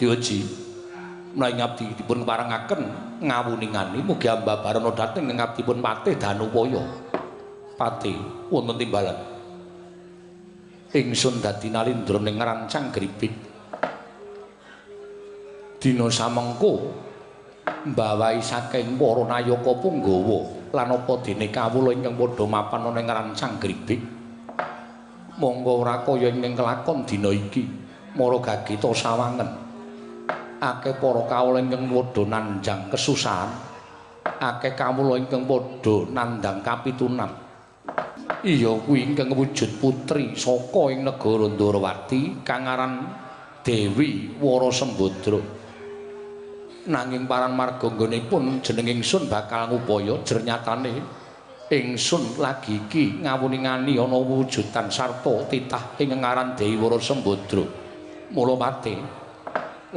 Diweji menawi ngabdi dipun parengaken ngawuningani mugi ambabarana dhateng ing ngabdipun Patih Danupaya. Patih wonten timbalan. Ingsun dadi nalindra ning rancang gribik. Dina samengko mbawahi saking para nayaka punggawa lan apa dene kawula ingkang padha mapan ana ing rancang gribik monggo ora kaya ingkang kelakon dina iki mara gagita sawangen akeh para kawula ingkang padha nanjang kesusahan akeh kawula ingkang padha nandhang kapitunan. Iya kuwi ingkang wujud putri saka ing negara Ndorowati kang aran Dewi Wara Sembadra. Nanging paran marga nggonipun jeneng ingsun bakal ngupaya jernyatane ingsun lagi iki ngawuningani ana wujudan sarta titah ing ngaran Dewi Wara Sembadra. Mula pate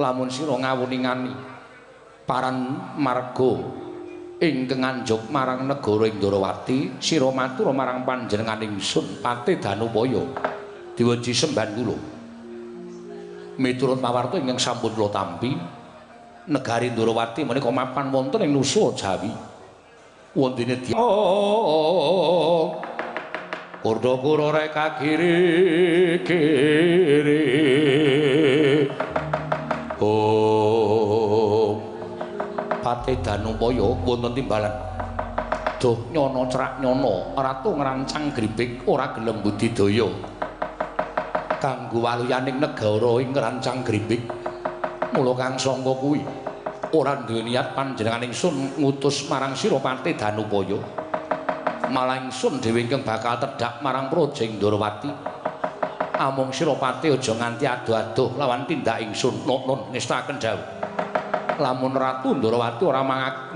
lamun sira ngawuningani paran marga ingkang nganjuk marang negara Indrawati sira matur marang panjenengan ingsun Patih Danupaya diweji sembahan kula. Miturut pawarta ingkang sampun kula tampi negari Ndorowati menika mapan wonten ing Nusa Jawi. Wontene Kurda-kura reka kiri kiri. Oh. Patih Danupaya wonten timbalan. Duh nyono cerak nyono, ratu ngrancang gribik ora gelem budidaya. Kanggo waluyaning negara ing ngrancang gribik. Mula kang sangka kuwi ora duwe niat panjenengan ingsun ngutus marang sira Patih Danupaya. Malah ingsun dhewe ingkang bakal tedhak marang Praja Ndorowati. Amung sira Patih aja nganti adoh-adoh lawan tindak ingsun. Nun ngestakaken dawuh. Lamun Ratu Ndorowati ora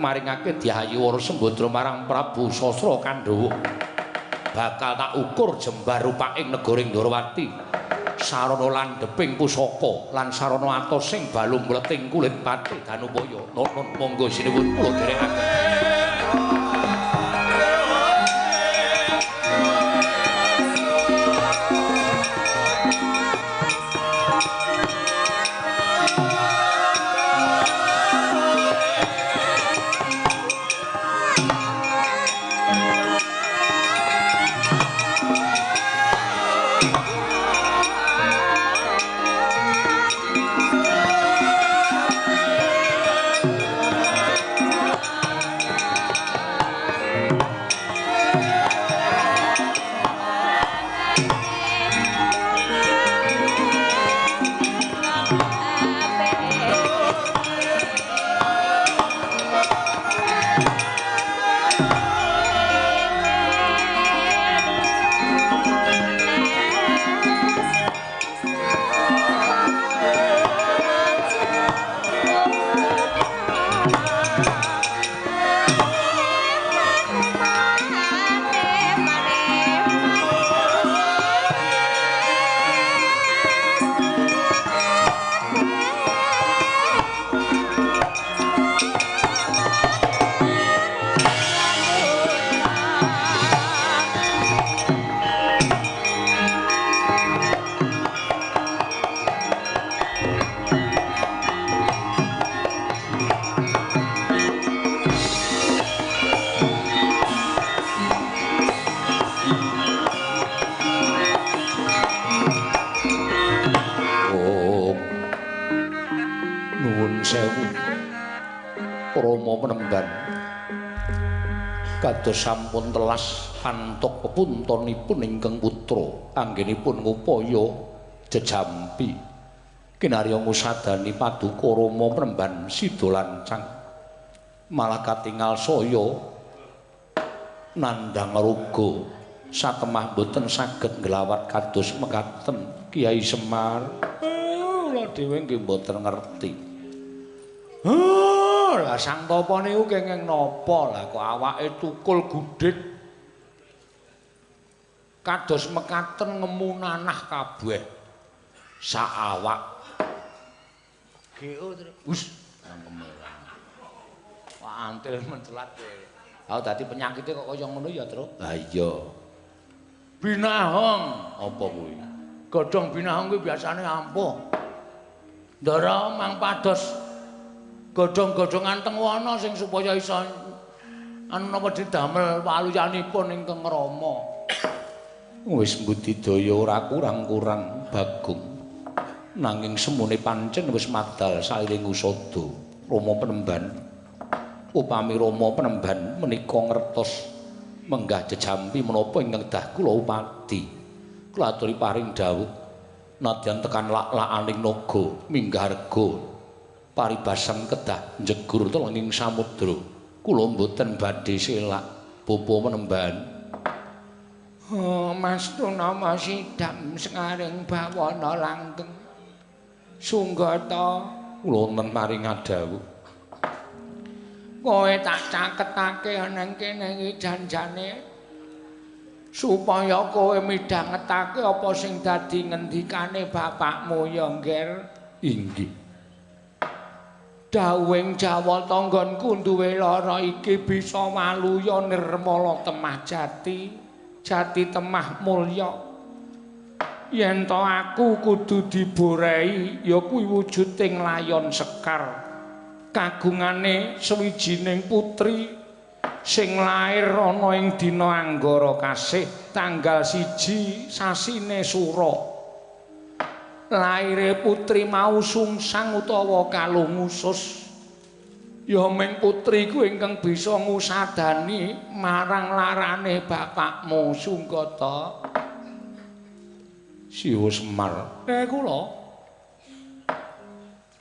maringake Dyah Wara Sembadra marang Prabu Sasra Kandhawa, bakal tak ukur jembar rupaking negara Ndorowati. Sarana landheping pusaka lan sarana atosing balung mleting kulit Patih Danupaya. Nun monggo sinuwun kula dherekaken. Thank you. Sewu Rama Penemban. Kados sampun telas pantok pepuntonipun ingkang putra anggenipun ngupaya jejampi kinarya ngusadani paduka Rama Penemban sida lancang malah katingal saya nandhang raga satemah boten saged nglawat kados mekaten Kiai Semar. Kula dhewe nggih mboten ngerti. Lah Sang Tapa niku kenging napa? Lah kok awake tukul gudhig kados mekaten ngemu nanah kabeh sak awak. GO terus. Wis ngemu. Wah antil mencelat kowe. Ha dadi penyakite kok kaya ngono ya, Truk? Lah iya. Binahong apa kuwi? Godhong binahong kuwi biasane ampuh. Ndara mang pados godhong-godhongan teng wana sing supaya iso anu napa didamel waluyanipun ingkang Rama. Wis mbudidaya ora kurang-kurang Bagong. Nanging semune pancen wis madal sairing usada Rama Penemban. Upami Rama Penemban menika ngertos menggah jejampi menapa ingkang dah kula upadi. Kula aturi paring dawuh nadyan tekan lak-lakaning naga minggah rega paribasan kedah njegur telenging samudra. Kula mboten badhe selak Bapa Penemban. Oh, Mas Tunama sidam sengaring bawana langgeng. Sunggata kula wonten paring dawuh. Kowe tak caketake nang kene iki janjane supaya kowe midhangetake apa sing dadi ngendikane bapakmu ya, Ngger. Inggih. Dawuhing Jawa tanggonku duwe lara iki bisa waluya nirmala temah jati, jati temah mulya. Yen to aku kudu diborehi ya kuwi wujuding layon sekar. Kagungane sawijining putri sing lair ana ing dina Anggara kasih tanggal 1 sasine Sura. Laire putri mau sungsang utawa kalung usus. Ya ming putri ku ingkang bisa ngusadani marang larane bapakmu Sunggata. Siwa Semar. Kula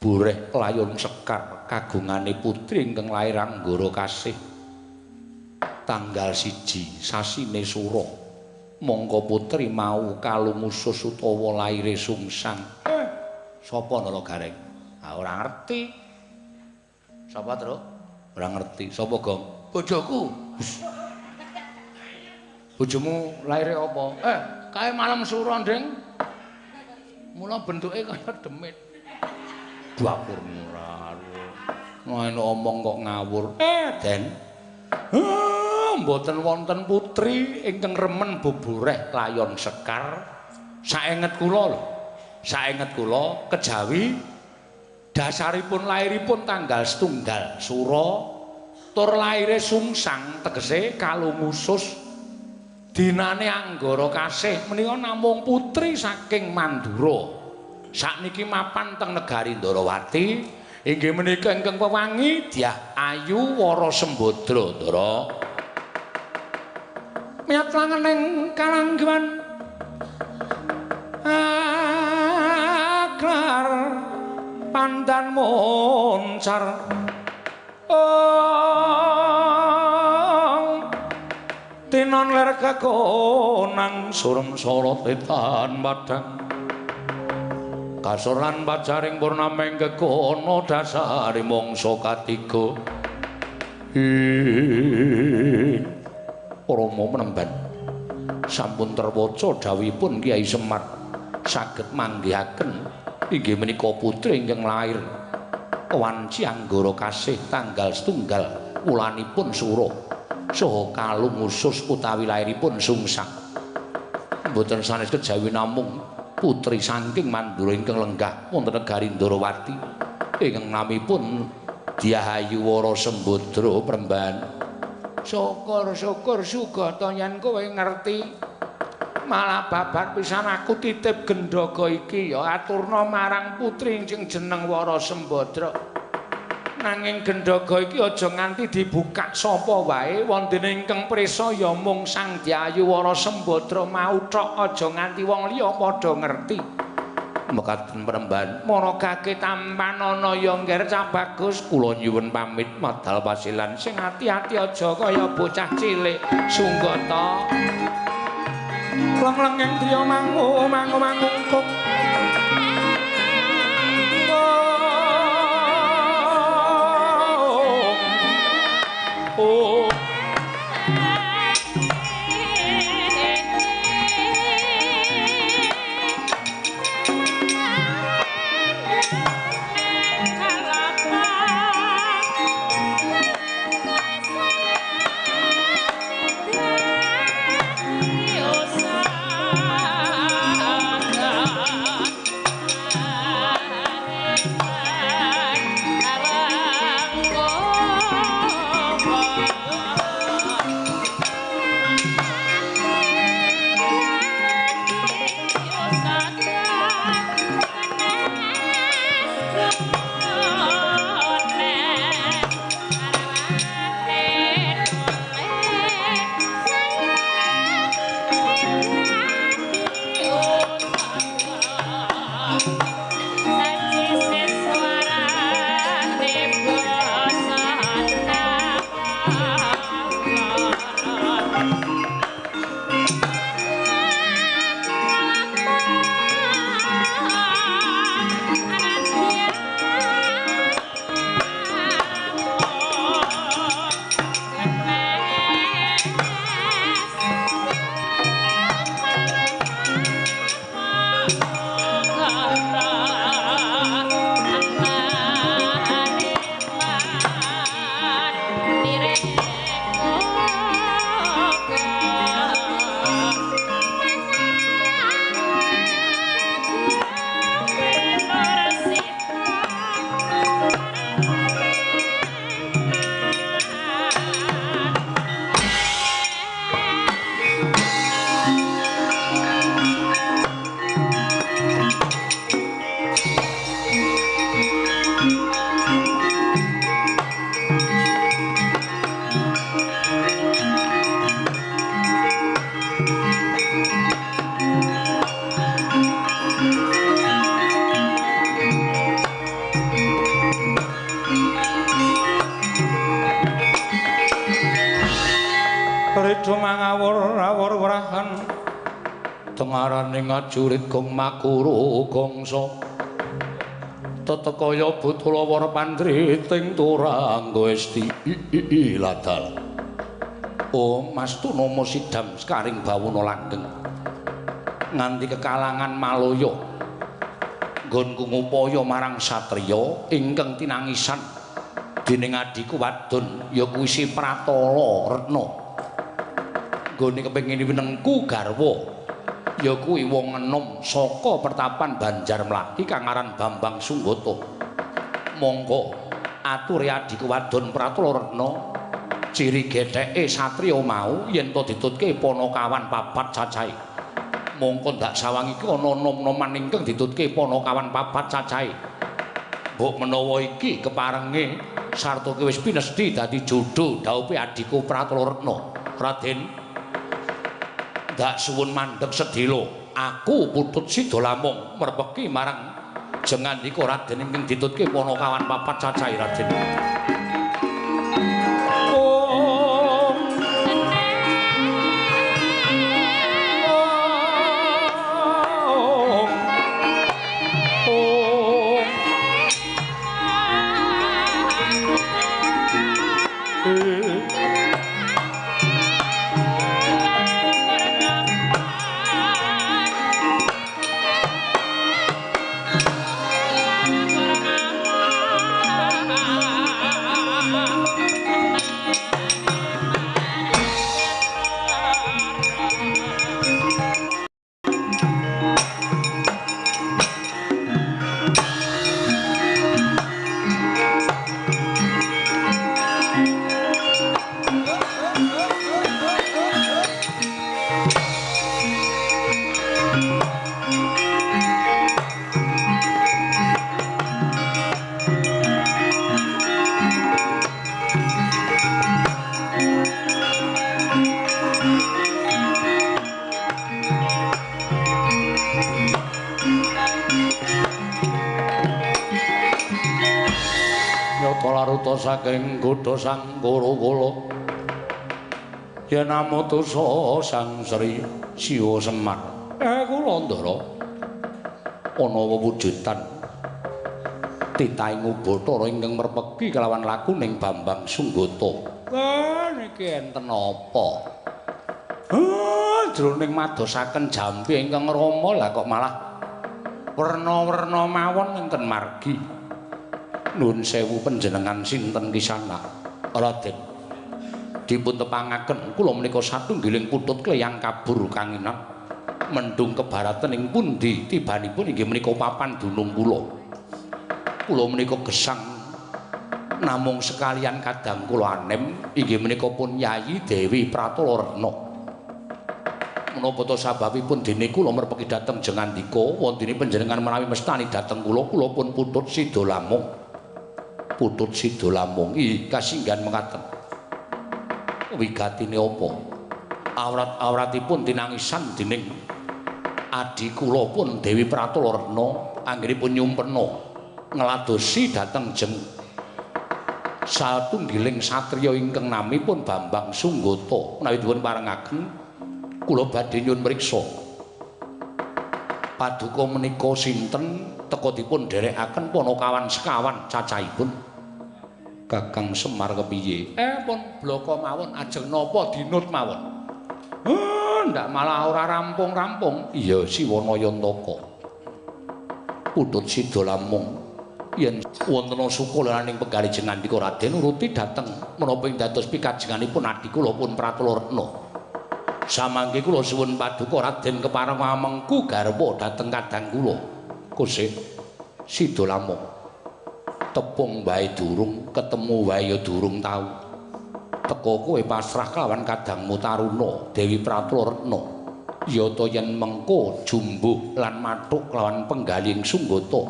boreh layon sekar kagungane putri ingkang lair Anggara kasih tanggal 1 sasine Sura. Mongko putri mau kalung usus utawa laire sungsang. Sapa nala Gareng? Ah ora ngerti. Sapa, Truk? Ora ngerti. Sapa, Gong? Bojoku. Bojomu laire apa? Kae malam Sura, Nding. Mula bentuke kaya demit. Dapur murah. Ngono omong kok ngawur. Den. Mboten wonten putri ingkang remen boboreh layon sekar. Saenget kula lho. Saenget kula kejawi dasaripun lairipun tanggal 1 Sura tur laire sungsang tegese kalung usus dinane Anggara kasih menika namung putri saking Mandura. Sakniki mapan teng negari Ndarawati inggih menika ingkang wewangi Dyah Ayu Wara Sembadra. Ndara miyat langening kalangguan aklar pandan moncar ong tinon ler kekonang surem sorot etan padang kasor lan pacaring purnameng kekono dasare mangsa katiga. Rama Penemban sampun terwaca dawuhipun Kyai Semar saged manggihaken inggih menika putri ingkang lair wanci Anggara kasih tanggal 1 wulanipun Sura saha kalung usus utawi lairipun sungsang. Mboten sanes kejawi namung putri saking Mandura ingkang lenggah wonten negari Ndarawati ingkang namipun Dyah Ayu Wara Sembadra Premban. Syukur-syukur Sugata yen kowe ngerti. Malah babar pisan aku titip gendhaga iki ya aturna marang putri sing jeneng Wara Sembadra. Nanging gendhaga iki aja nganti dibukak sapa wae, wondene ingkang prisa ya mung Sang Dyayu Wara Sembadra mau tok, aja nganti wong liya padha ngerti. Mekaten Premban. Maragake tampanana ya ngger Cah Bagus, kula nyuwun pamit madal pasilan. Sing ati-ati aja kaya bocah cilik sunggata. Leng-lenging driya mangu mangu mangungkung. Oh. Mangawur-awur wrahan tengarane ngajurit gong makuru gongso tetekaya butul wara pandriting turangga esti ladal. Oh Mas Tunomo sidam sekaring bawana langgeng nganti kekalangan Malaya nggonku ngupaya marang satriya ingkang tinangisan dening adhiku wadon ya kuwi si Pratala Retna. Nggone kepengin winengku garwa ya kuwi wong enom saka pertapan Banjar Mlati kang aran Bambang Sunggata. Monggo aturi adhiku wadon Pratala Retna, ciri getheke satriya mau yen to ditutke panakawan papat cacahe. Mongko ndak sawang iki ana nom-noman ingkang ditutke panakawan papat cacahe. Mbok menawa iki keparenge sarta wis pinesthi dadi jodho dhaupe adhiku Pratala Retna. Raden, ndak suwun mandheg sedhela, aku Putut Sidalamung merpeki marang jengandika Raden ingkang ditutke panakawan papat cacahe. Raden. laruta saking godha sang Kuru-kula. Yen amutusa Sang Sri Siwa Semar. Kula Ndara ana wewujudan titahing Ubathara ingkang merpeki kelawan lakuning Bambang Sunggata. Niki enten apa? Jroning madosaken jampi ingkang rama lah kok malah werna-werna mawon enten margi. Nuwun sewu panjenengan sinten kisana? Raden dipun tepangaken kula menika satunggiling putut kleyang kabur kanginan mendung kebaratan ing pundi tibanipun inggih menika papan dunung kula. Kula menika gesang namung sekalian kadang kula anem inggih menika pun Yayi Dewi Pratala Retna. Menapa ta sababipun dene kula merpeki dhateng Jengandika wontene panjenengan menawi mestani dhateng kula, kula pun putut sida lamung. Putut sida lamung ih kasinggan mekaten. Wigatine apa? Awrat-awratipun tinangisan dening adi kula pun Dewi Pratala Retna anggenipun nyumpena ngladosi dhateng jeng satunggiling satriya ingkang namipun Bambang Sunggata. Menawi dipun parengaken kula badhe nyuwun mriksa paduka menika sinten teka dipun dherekaken panakawan sekawan cacahipun. Kakang Semar kepiye? Pun blaka mawon ajeng napa dinut mawon. Ndak malah ora rampung-rampung. Iya Siwana Yantaka. Putut sida lamung yen wonten suka leraning penggalih Jengandika Raden nuruti dhateng menapa ing dados pikajenganipun adi kula pun Pratala Retna. Samangke kula suwun paduka Raden kepareng amengku garwa dhateng kadang kula. Kusik sida lamung. Tepung wae durung, ketemu wae ya durung tau. Teka kowe pasrah kelawan kadangmu Taruna Dewi Pratala Retna. Ya ta yen mengko jumbuh lan mathuk kelawan penggalih Sunggata.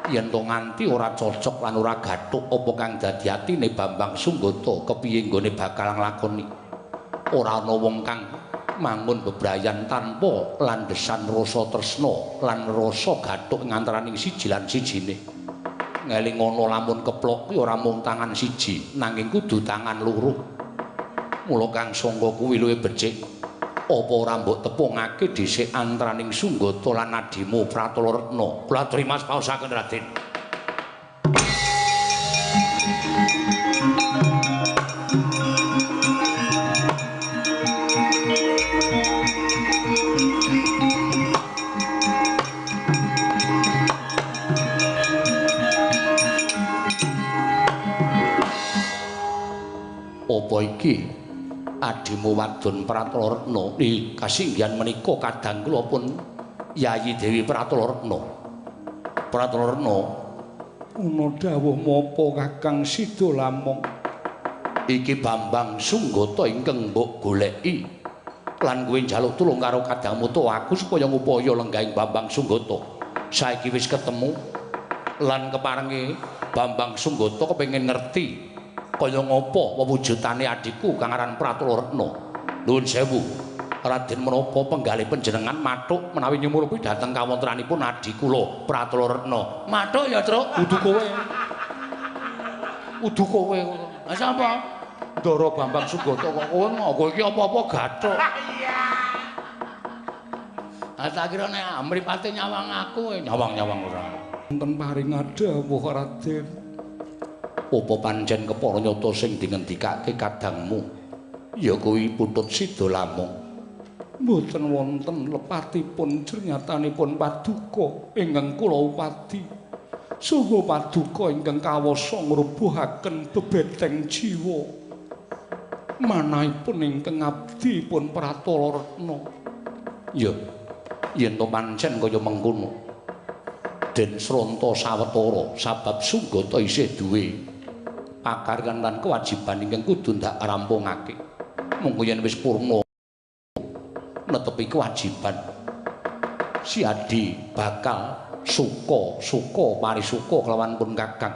Yen to nganti ora cocok lan ora gathuk apa kang dadi atine Bambang Sunggata kepiye nggone bakal nglakoni. Ora ana wong kang mangun bebrayan tanpa landhesan rasa tresna lan rasa gathuk ngantaraning siji lan sijine. Ngeling ngono lamun keplok kuwi ora mung tangan siji nanging kudu tangan loro. Mula kang sangka kuwi luwih becik apa ora mbok tepungake dhisik antaraning Sunggata lan adimu Pratala Retna. Kula trima paosaken Raden. Apa iki adimu wadon Pratala Retna? Ih, kasinggihan menika kadang kula pun Yayi Dewi Pratala Retna. Pratala Retna, ana dawuh menapa Kakang Sida Lamung? Iki Bambang Sunggata ingkang mbok goleki lan kowe njaluk tulung karo kadangmu to aku supaya ngupaya lenggahing Bambang Sunggata. Saiki wis ketemu lan keparenge Bambang Sunggata kepengin ngerti kaya ngapa wewujudane adhiku kang aran Pratala Retna. Nuwun sewu, Raden menapa penggalih panjenengan mathuk menawi nyumurupi dhateng kawontenanipun adhi kula Pratala Retna. Mathuk ya, Truk. Kudu kowe. Kudu kowe. Lah sapa? Ndara Bambang Sunggata kok kowe kowe iki apa-apa gathuk. Iya. Ah tak kira nek mripate nyawang aku, nyawang-nyawang ora. Wonten paring dawuh Raden. Apa pancen kepara nyata sing dingendikake kadangmu ya kuwi Putut Sida Lamung? Mboten wonten lepatipun jernyatanipun paduka ingkang kula upadi. Saha paduka ingkang kawasa ngrubuhaken bebeteng jiwa. Manahipun ingkang abdi pun Pratala Retna. Ya, yen to pancen kaya mengkono. Den sronta sawetara sabab Sunggata isih duwe pakaryan lan kewajiban ingkang kudu ndak rampungake. Mungko yen wis purna netepi kewajiban, si Adi bakal suka-suka parisuka kelawan pun Kakang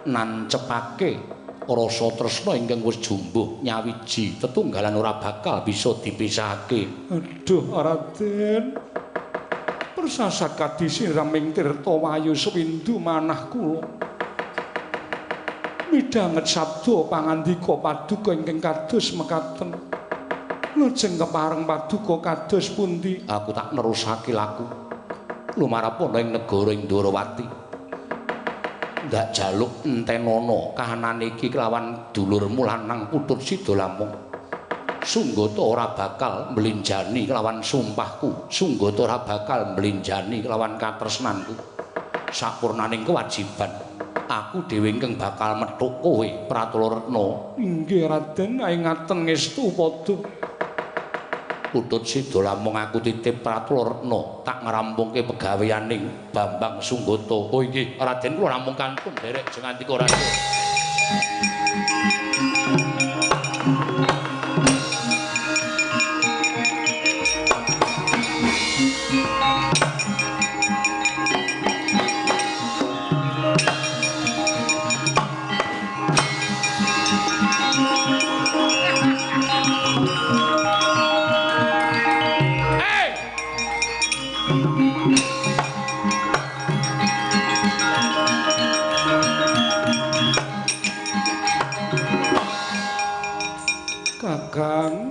nancepake rasa tresna ingkang wis jumbuh nyawiji tetunggalan ora bakal bisa dipisahake. Aduh Raden, persasat kadisiraming tirta wayu sewindu manah kula. Midhanget sabda pangandika paduka ingkang kados mekaten. Lajeng kepareng paduka kados pundi? Aku tak nerusake laku lumarapana ing negara Ndorowati. Ndak jaluk entenono kahanan iki kelawan dulurmu lanang Putut Sida Lamung. Sunggata ora bakal mblenjani kelawan sumpahku, sunggata ora bakal mblenjani kelawan katresnanku. Sapurnaning kewajiban aku dhewe ingkang bakal methuk kowe Pratala Retna. Inggih Raden, ngaten ngestu padha. Putut Sida Lamung aku titip Pratala Retna tak ngrampungke pegaweaning Bambang Sunggata. Oh inggih Raden, kula namung kantun nderek jengandika Raden.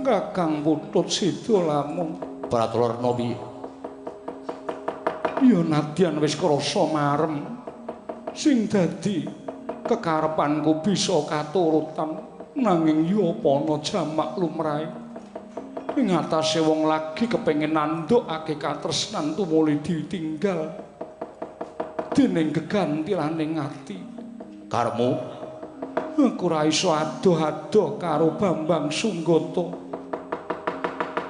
Kakang Putut Sida Lamung. Pratala Retna piye? Ya nadyan wis krasa marem sing dadi kekarepanku bisa katurutan, nanging ya apa ana jamak lumrahe. Ing atase wong lagi kepengin nandhukake katresnan tumuli ditinggal dening gegantilaning ati. Karepmu? Aku ora iso adoh-adoh karo Bambang Sunggata.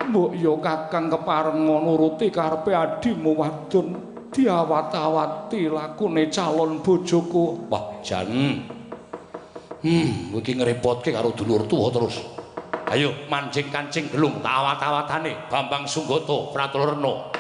Mbok ya Kakang kepareng nuruti karepe adhimu wadon, diawat-awati lakune calon bojoku. Wah, jan. Iki ngrepotke karo dulur tuwa terus. Ayo mancing kancing gelung tak awat-awatane Bambang Sunggata Pratala Retna.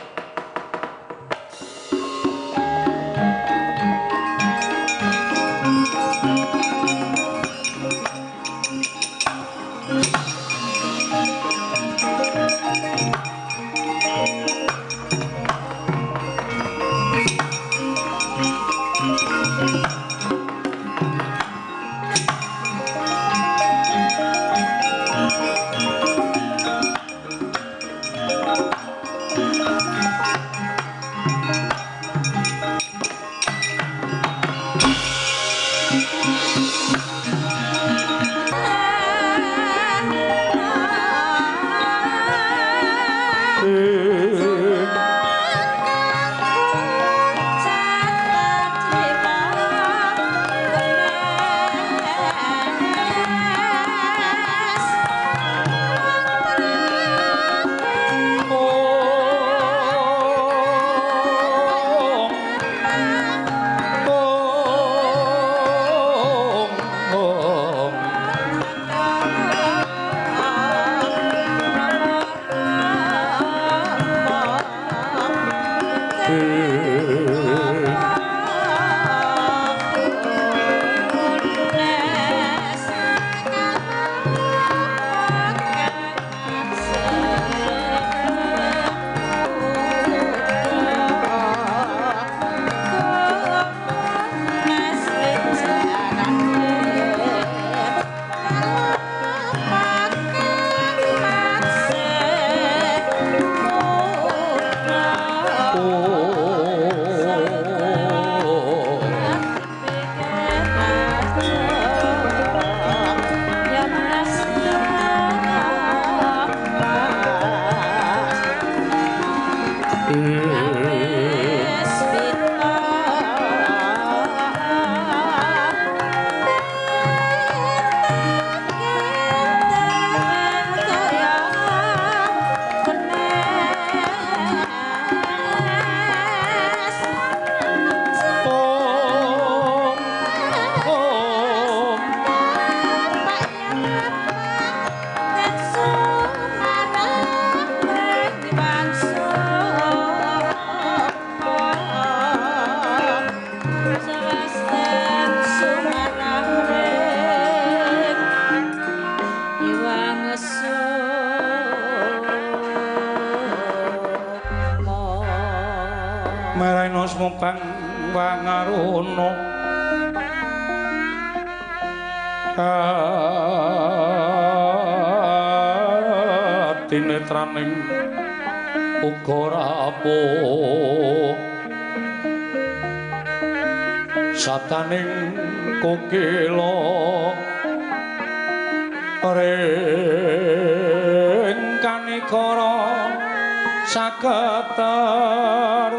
Bang Wangaruna Katinetraning uga rapuh sataning kokila ring kanikara saketer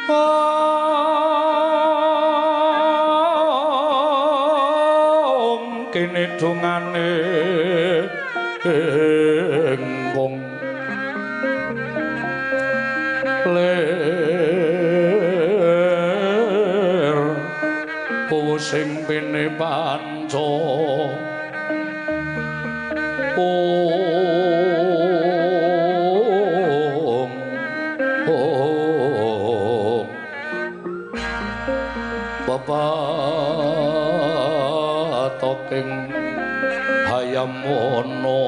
om kene dongane engkong lir sing pene panca om om pepatoking hayam wana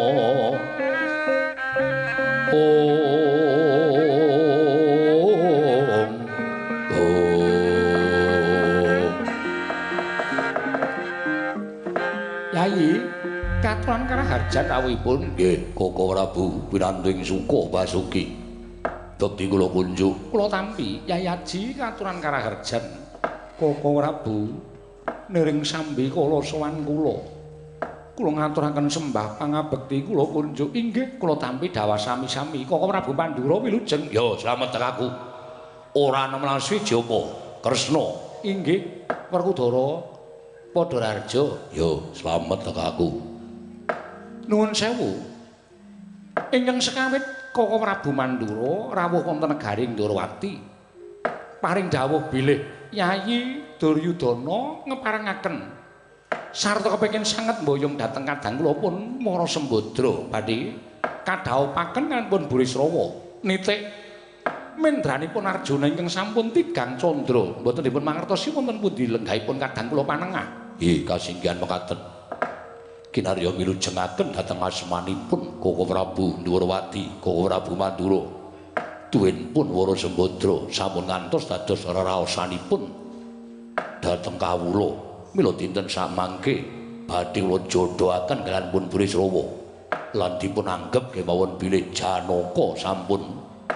om om. Yayi katuran karaharjan rawuhipun nggih Koko Prabu pinanting suka Basuki bekti kula kunjuk kula tampi Yayi Aji katuran karaharjan Koko Prabu niring sambi kala sowan kula kula ngaturaken sembah pangabekti kula kunjuk inggih kula tampi dhawah sami-sami Koko Prabu Mandura wilujeng ya slamet aku ora nemen siji apa Kresna inggih Werkudara Padha Raharja ya slamet aku nuwun sewu ingkang sekawit Koko Prabu Mandura rawuh wonten negari Ndorowati paring dawuh bilih Yayi Duryudana ngeparengaken sarta kepengin sanget mboyong dhateng kadang kula pun Mara Sembadra badhe kadhawupaken kaliyan Burisrawa nitik mendranipun Arjuna ingkang sampun tigang candra mboten dipun mangertosi wonten pundi lenggahipun kadang kula panengah. Nggih kasinggihan mekaten kinarya milujengaken dhateng asmanipun Koko Prabu Ndhurawati Koko Prabu Mandura tuwinpun Wara Sembadra sampun ngantos dados reraosanipun dhateng kawula mila dinten samangke badhe kula jodhoaken kaliyan pun Burisrawa lan dipun anggep kemawon bilih Janaka sampun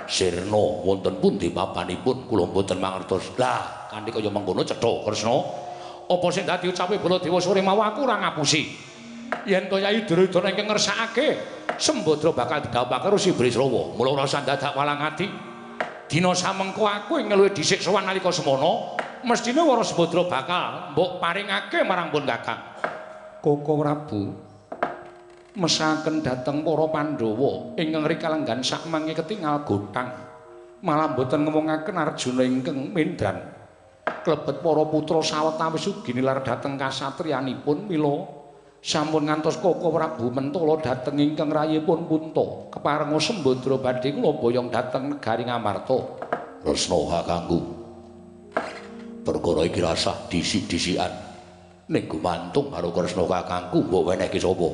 sirna wonten pundi papanipun kula mboten mangertos. Lah kanthi kaya mengkono cetha Kresna apa sing dadi ucape Baladewa sore mau aku ora ngapusi yen to Yayi Duryudana ingkang ngersakake Sembadra bakal didhawuhake Resi Burisrawa mula ora usah dadak walang ati dina samengko aku ing luwih dhisik sowan nalika semono mestine Wara Sembadra bakal mbok paringake marang pun Kakang Koko Prabu mesaken dhateng para Pandhawa ingkang rikalenggan sakmangke ketingal gothang malah mboten ngemongaken Arjuna ingkang mendran klebet para putra sawetawis ugi nilar dhateng kasatriyanipun mila sampun ngantos Koko Prabu mentala dhateng ingkang rayipun Punta keparenga Sembadra badhe kula boyong dhateng negari Ngamarta. Kresna kakangku perkara iki rasah disik-disikan ning gumantung karo Kresna kakangku mbok wenehke sapa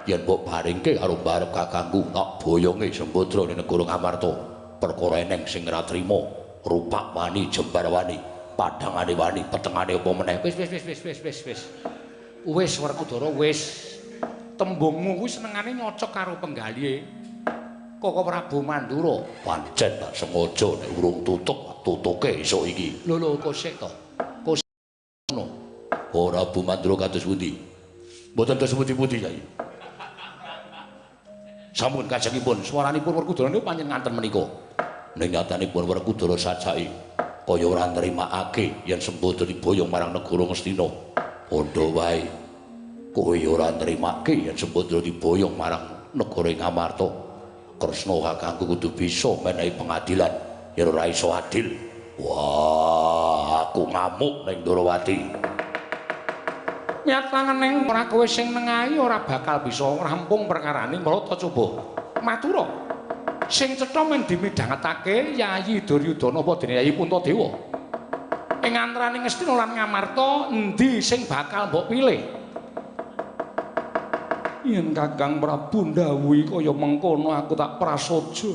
yen mbok baringke karo mbarep kakangku tak boyonge Sembadra ning negara Ngamarta perkara eneng sing ora trima rupak wani jembar wani padhangane wani petengane apa meneh wis wis wis wis wis wis wis Werkudara wis tembungmu kuwi senengane nyocok karo penggalihe Koko Prabu Mandura pancen tak sengaja nek urung tutuk tutuke esuk iki lho lho kosek to kosek ngono ora Prabu Mandura kados pundi mboten kados pundi-pundi Yai sampun kajengipun swaranipun Werkudara niku pancen nganten menika ning nyatanipun Werkudara sajake kaya ora nrimakake yen Sembadra diboyong marang negara Ngastina padha wae kowe ora nrimake yen Sembadra diboyong marang negara Ngamarta Kresna kakangku kudu bisa menehi pengadilan yen ora iso adil wah aku ngamuk ning Ndorowati nyatane ora kowe sing nengahi ora bakal bisa rampung perkarane mula coba matura sing cetha men dimidhangetake Yayi Duryudana apa dene Yayi Puntadewa ing antarane Ngastina lan Ngamarta endi sing bakal mbok pilih yen Kakang Prabu ndhawuhi kaya mengkono aku tak prasaja.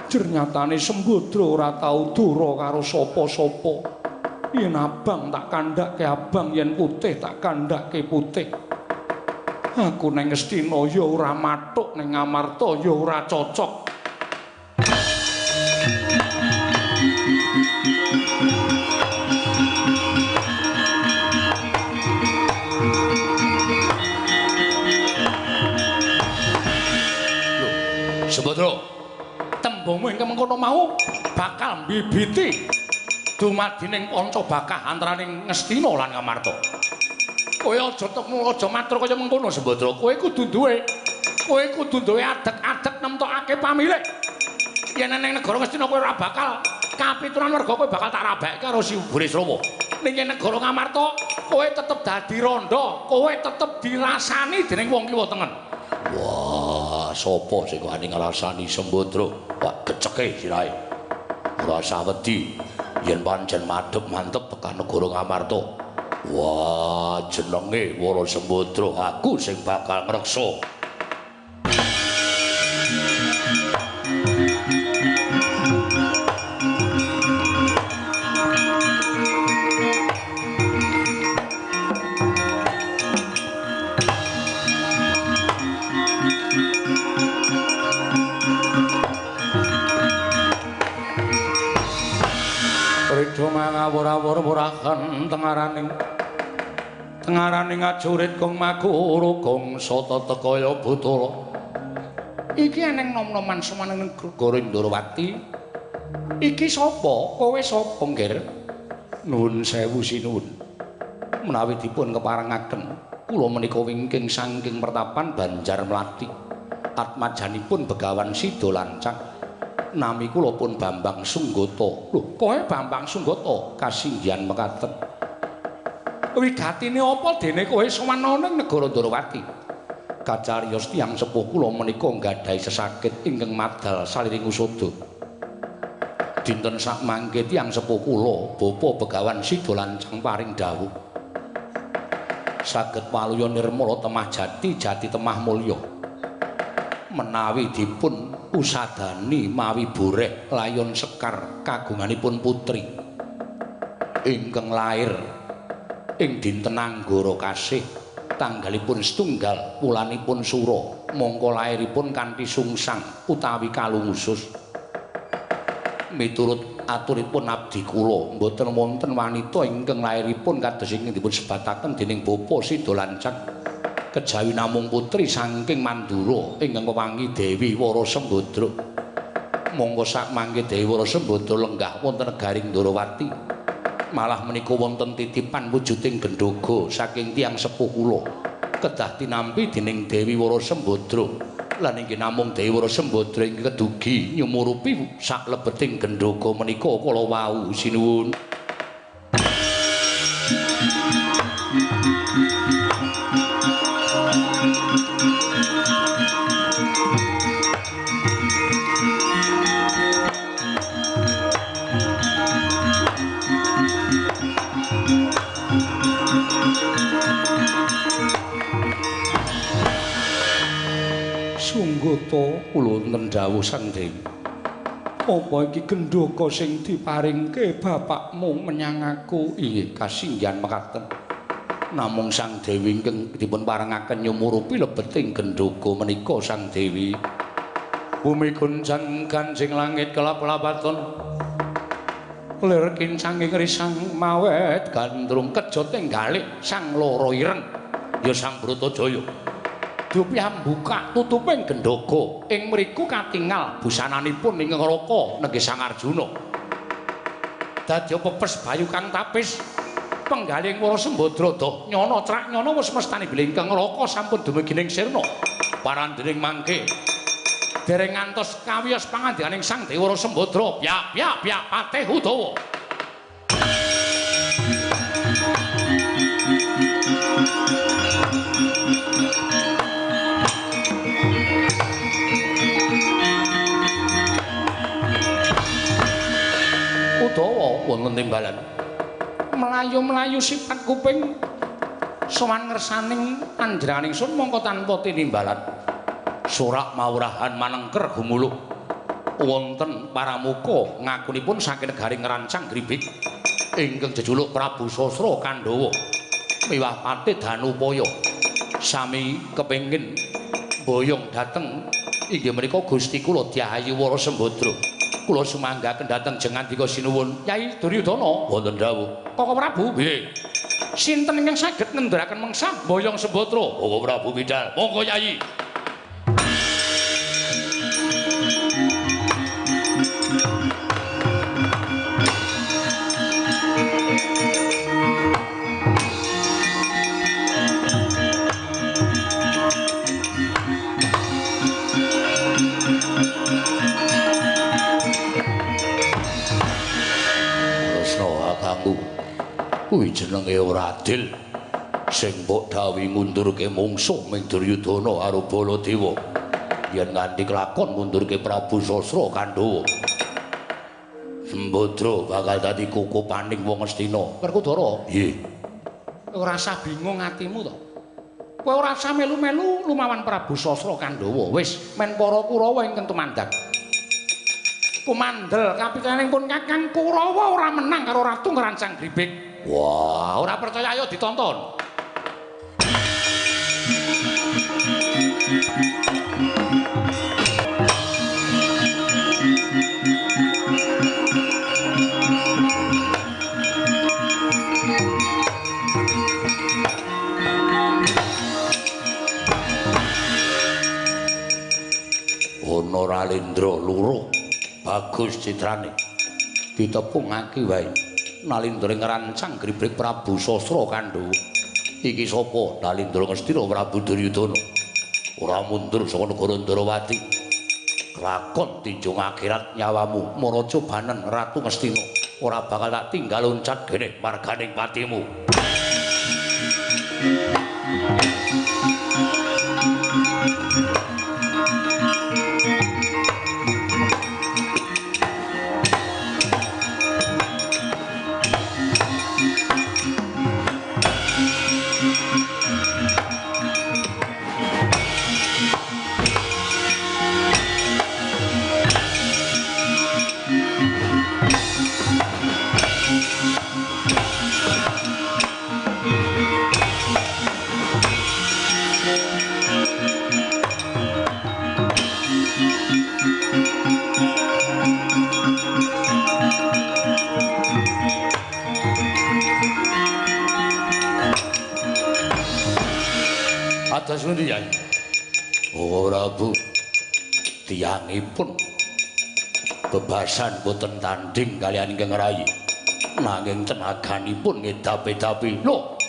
Jernyatane Sembadra ora tau dura karo sapa-sapa. Yen abang tak kandhake abang, yen putih tak kandhake putih. Aku neng Ngastina ya ora mathuk, neng Ngamarta ya ora cocok. Lho, Sembadra, tembungmu ingkang mengkono mau bakal mbibiti dumadining panca bakah antaraning Ngastina lan Ngamarta. Kowe aja temu, aja matur kaya mengkono Sembadra. Kowe kudu duwe, kowe kudu duwe adeg-adeg nemtokake pamilih. Yen ning negara Ngastina kowe ora bakal kapituran werga, kowe bakal tak rabake karo si Burisrawa. Ning yen negara Ngamarta kowe tetep dadi randha, kowe tetep dirasani dening wong kiwa tengen. Wah, sapa sing wani ngrasani Sembadra? Wah, geceke sirahe. Ora usah wedi yen pancen madhep mantep tekan negara Ngamarta. Wah, jenenge Wara Sembadra, aku sing bakal ngreksa. Rida mangawur-awur murahan tengaraning tengaraning ajurit gong makuru gong sata tekaya butura. Iki eneng nom-noman sowan ning negara Ndorowati. Iki sapa? Kowe sapa, Ngger? Nuwun sewu sinuwun. Menawi dipun keparengaken, kula menika wingking saking pertapan Banjar Mlati. Atmajanipun Begawan Sida Lancang. Nami kula pun Bambang Sunggata. Lho, kowe Bambang Sunggata kasinggihan mekaten. Wigatine apa dene kowe sowan ning negara Ndorowati? Kacariyos tiyang sepuh kula menika nggadahi sesakit ingkang madal saliring usada. Dinten sakmangke tiyang sepuh kula, Bapa Begawan Sida Lancang paring dawuh. Saged waluya nirmala temah jati, jati temah mulya. Menawi dipun usadani mawi boreh layon sekar kagunganipun putri ingkang lair ing dinten Anggara kasih tanggalipun setunggal wulanipun Sura, mongko lairipun kanthi sungsang utawi kalung usus. Miturut aturipun abdi kula, mboten wonten wanita ingkang lairipun kados ingkang dipun sebataken dening Bapa Sida Lancang, kejawi namung putri saking Mandura ingkang wewangi Dewi Wara Sembadra. Monggo sakmangke Dewi Wara Sembadra lenggah wonten negaring Ndorowati. Malah menika wonten titipan wujuding gendhoga saking tiyang sepuh kula kedah tinampi dening Dewi Wara Sembadra. Lan inggih namung Dewi Wara Sembadra ingkang kedugi nyumurupi saklebeting gendhoga menika kala wau sinuwun. Sunggata kula wonten dawuh Sang Dewi. Apa iki gendhoga sing diparingke bapakmu menyang aku? Inggih kasinggihan mekaten. Namung Sang Dewi ingkang dipun parengaken nyumurupi lebeting gendhoga menika Sang Dewi. Bumi goncang ganjing langit kelap-lapaton. Lir kincanging risang mawet gandrung kejoting galih Sang Loro Ireng ya Sang Bratajaya. Dupi ambuka tutuping gendhoga ing mriku katingal busananipun ing neraka nenggih Sang Arjuna. Dadya pepes bayu kang tapis penggalih Wara Sembadra doh nyana trak nyana wis mestani bilih ingkang neraka sampun dumugi ning sirna. Parandening mangke dereng ngantos kawiyos pangandikaning Sang Dewa Wara Sembadra pyak pyak pyak patih Udawa. Udawa wonten timbalan mlayu-mlayu sifat kuping sowan ngersaning panjenenganing sun mongko tanpa tinimbalan. Sorak mawurahan manengker gumuluh wonten paramuka ngakunipun saking negari Ngrancang Gribik. Ingkang jejuluk Prabu Sasra Kandhawa miwah patih Danupaya sami kepengin boyong dhateng inggih menika Gusti kula Dyahayu Wara Sembadra. Kula sumanggaken dhateng jengandika sinuwun Yai Duryudana. Wonten dawuh. Koko Prabu. Nggih. Sinten ingkang saged ngenduraken mengsah boyong Sembadra? Koko Prabu bidal. Monggo Yai. Kuwi jenenge ora adil. Sing mbok dawuhi ngundurke mungsuh ming Duryudana karo Baladewa. Yen nganti kelakon ngundurke Prabu Sasra Kandhawa, Sembadra bakal dadi kukupaning wong Astina. Werkudara, nggih. Ora usah bingung atimu to. Kowe ora usah melu-melu lumawan Prabu Sasra Kandhawa. Wis men para Kurawa ingkang tumandak. Kumandel kapitaning pun Kakang Kurawa ora menang karo Ratu Ngrancang Gribik. Wah, ora percaya ayo ditonton. Ono Ralendra luruh bagus citrane ditepungake wae. Nalindra ngrancang gribrik Prabu Sasra Kandhawa. Iki sapa? Nalindra Ngastina Prabu Duryudana. Ora mundur saka negara Ndrawati. Kelakon tinjung akhirat nyawamu maraja banen Ratu Ngastina. Ora bakal tak tinggal loncat gene marganing patimu. Atas pundi, Yai? Oh, Prabu. Tiyangipun bebasan boten tanding kaliyan ingkang rayi. Nanging tenaganipun ngedap-edapi. Lho.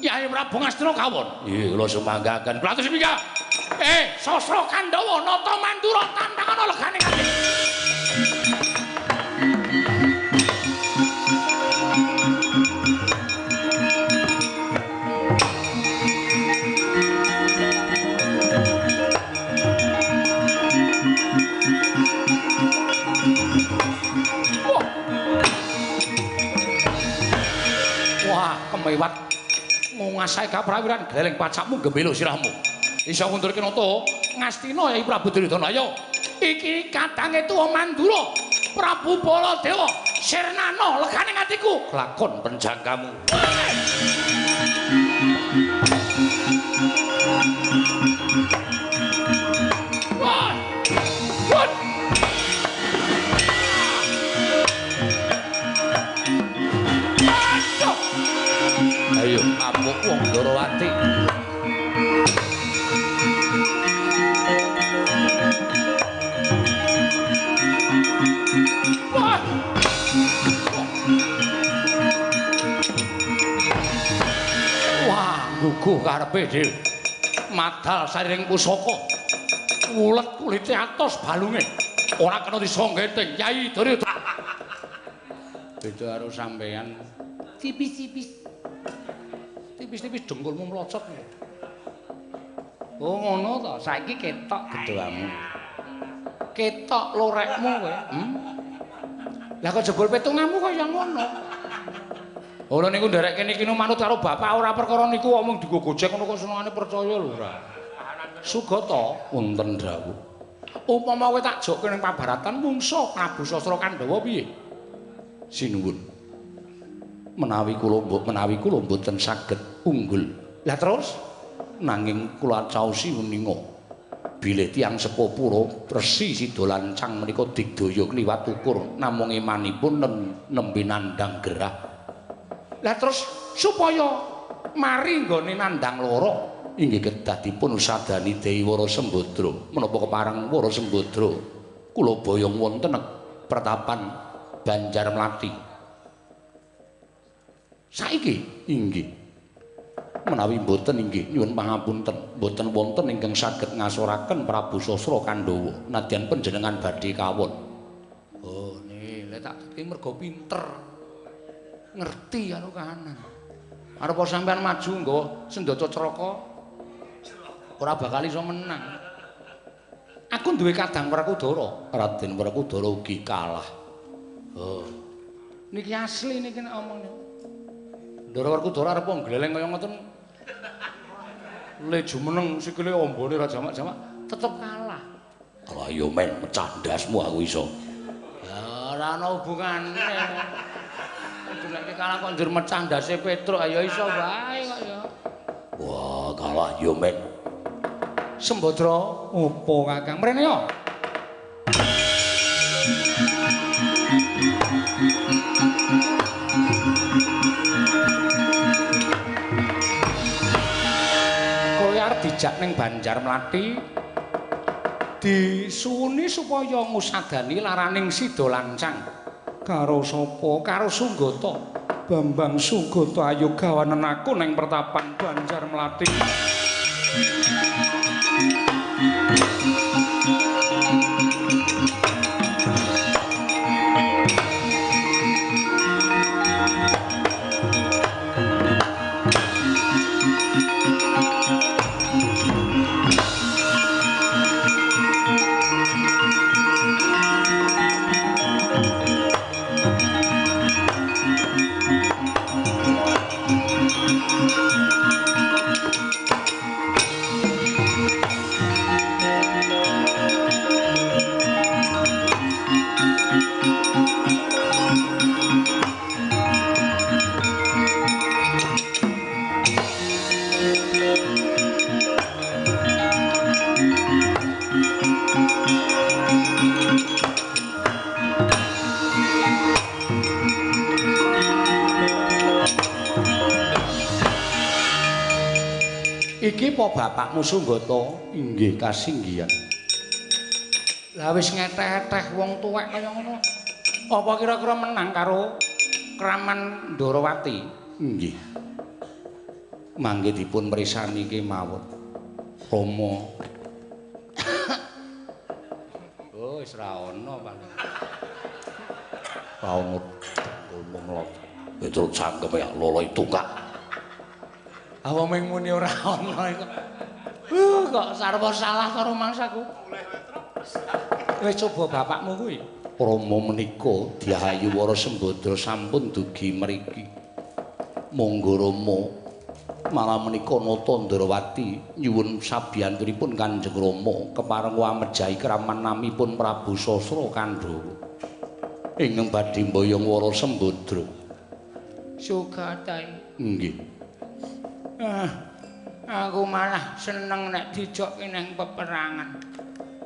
Yai Prabu Ngastina kawon. Nggih, kula sumanggaken. Kula atus minggah. Sasra Kandhawa nata Mandura tantangana legane kabeh. Wah, kemewat nguasai kaprawiran gleleng pacakmu gembelo sirahmu. Iso ngundurke nata Ngastina Yai Prabu Duryudana. Ayo, iki kadange tuwa Mandura Prabu Baladewa sirnana legane atiku. Lakon penjangkamu. Wah. Wah. Ayo amuk wong Ndrawati. Wah. Wah, guguh karepe dhewe. Madal sariring pusaka. Ulet kulite atos balunge. Ora kena disonggeting Yai Duryudana. Beda karo sampean. Tipis-tipis. Tipis-tipis dengkulmu mlocot. Oh ngono to, saiki ketok gedhamu. Ketok lorekmu kowe. Lah kok jebul petunganmu kaya ngono. Ora niku nderek kene iki manut karo bapak ora perkara niku omong digo gojek ngono kok senengane percaya lho ora. Sugata wonten dawuh. Upama kowe tak jokke ning pabaratan mungsa Prabu Sasra Kandhawa piye? Sinuwun. Menawi kula mboten saged unggul. Lah terus nanging kula caosi meninga bilih tiyang sepuh pura Resi Sida Lancang menika digdaya kliwat ukur namung imanipun nembe nandhang gerah. Lah terus supaya mari nggone nandhang lara inggih kedah dipun usadani Dewi Wara Sembadra. Menapa kepareng Wara Sembadra kula boyong wonten pertapan Banjar Mlati. Saiki inggih menawi mboten inggih nyuwun pangapunten, mboten wonten ingkang saged ngasoraken Prabu Sasra Kandhawa nadyan panjenengan badhe kawon. Oh nih, lek tak tuti mergo pinter. Ngerti karo kahanan. Arep sampean maju nggawa sendata craka ora bakal iso menang. Aku duwe kadang Werkudara, Raden Werkudara ugi kalah. Oh. Niki asli niki nek omongne. Ndara Werkudara arep gleleng kaya ngoten. Le jumeneng sikile ombone ra jamak-jamak tetep kalah. Lah yo men mecah ndasmu aku iso. Ya ora ana hubungane. Nek kalah kok njur mecah ndase Petruk ayo iso wae kok ya. Wah, kalah yo men. Sembadra opo Kakang? Mrene yo. Kowe arep dijak ning Banjar Mlati disuwuni supaya ngusadani laraning Sida Lancang. Karo sapa? Karo Sunggata. Bambang Sunggata ayo gawanen aku ning pertapan Banjar Mlati. Iki po bapakmu Sunggata? Inggih kasinggihan. Lah wis ngeteh-eteh wong tuwek kaya ngono. Apa kira-kira menang karo Kraman Ndorowati? Inggih. Mangke dipun mrisani kemawon. Rama. Oh, wis ra ono paling. Ra ono ngomong lho. Petruk cangkeme lolo tungkak. Apa mung muni ora ana iku. Kok sarwa salah karo mangsaku. Wis coba bapakmu kuwi. Rama menika Dyahayu Wara Sembadra sampun dugi mriki. Monggo Rama malah menika nata Ndrawati nyuwun sabiyantunipun Kanjeng Rama kepareng amejahi kraman namipun Prabu Sasra Kandhawa. Ingkang badhe mboyong Wara Sembadra. Sugatae. Nggih. Aku malah seneng nek dijokke nang peperangan.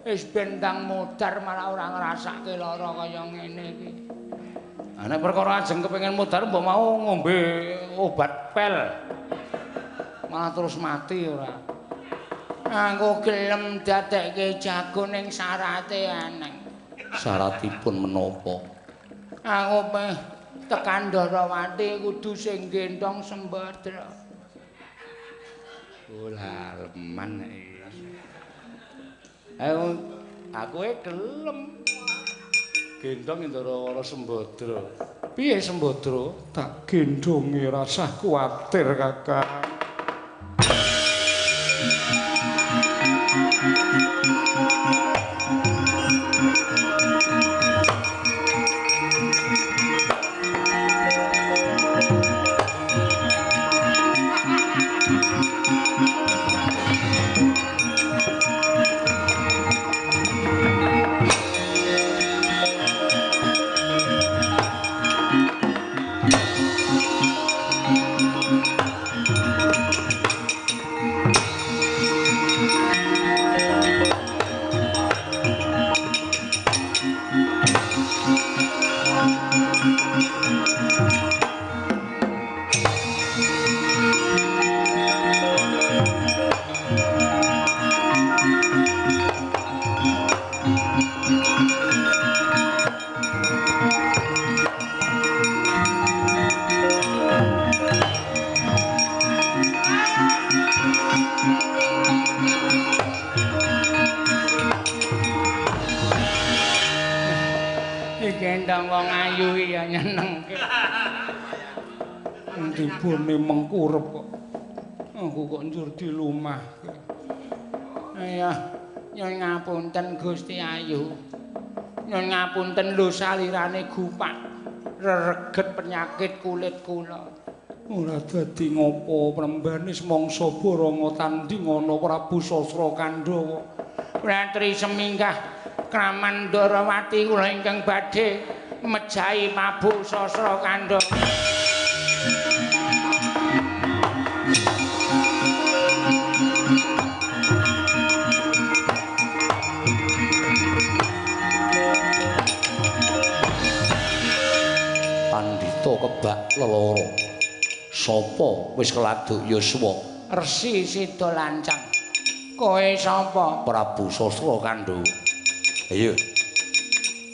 Wis bentang modar malah ora ngrasake lara kaya ngene iki. Ah nek perkara ajeng kepengin modar mbok mau ngombe obat pel. Malah terus mati ora. Aku gelem dadekke jago ning syarate aneng. Syaratipun menapa? Aku meh tekan Ndorowati kudu sing gendhong Sembadra. Olah leman iki. Ayo aku e gelem. Gendhong Ndara Sembadra. Piye Sembadra? Tak gendhonge rasah kuwatir, Kakang. Digendong wong ayu ya nyenengke. Tibane mengkurep kok. Aku kok njur dilumahke. Ayo, nyuwun ngapunten Gusti Ayu. Nyuwun ngapunten lho salirane gupak rereget penyakit kulit kula. Ora dadi ngopo prembane mangsa baranga tanding ana Prabu Sasra Kandhawa. Ratri seminggah kraman Ndarawati kula ingkang badhe mejahi Prabu Sasra Kandhawa. Pandhita kebak leloro. Sapa wis keladuk yuswa? Resi Sida Lancang. Kowe sapa? Prabu Sasra Kandhawa. Ayo.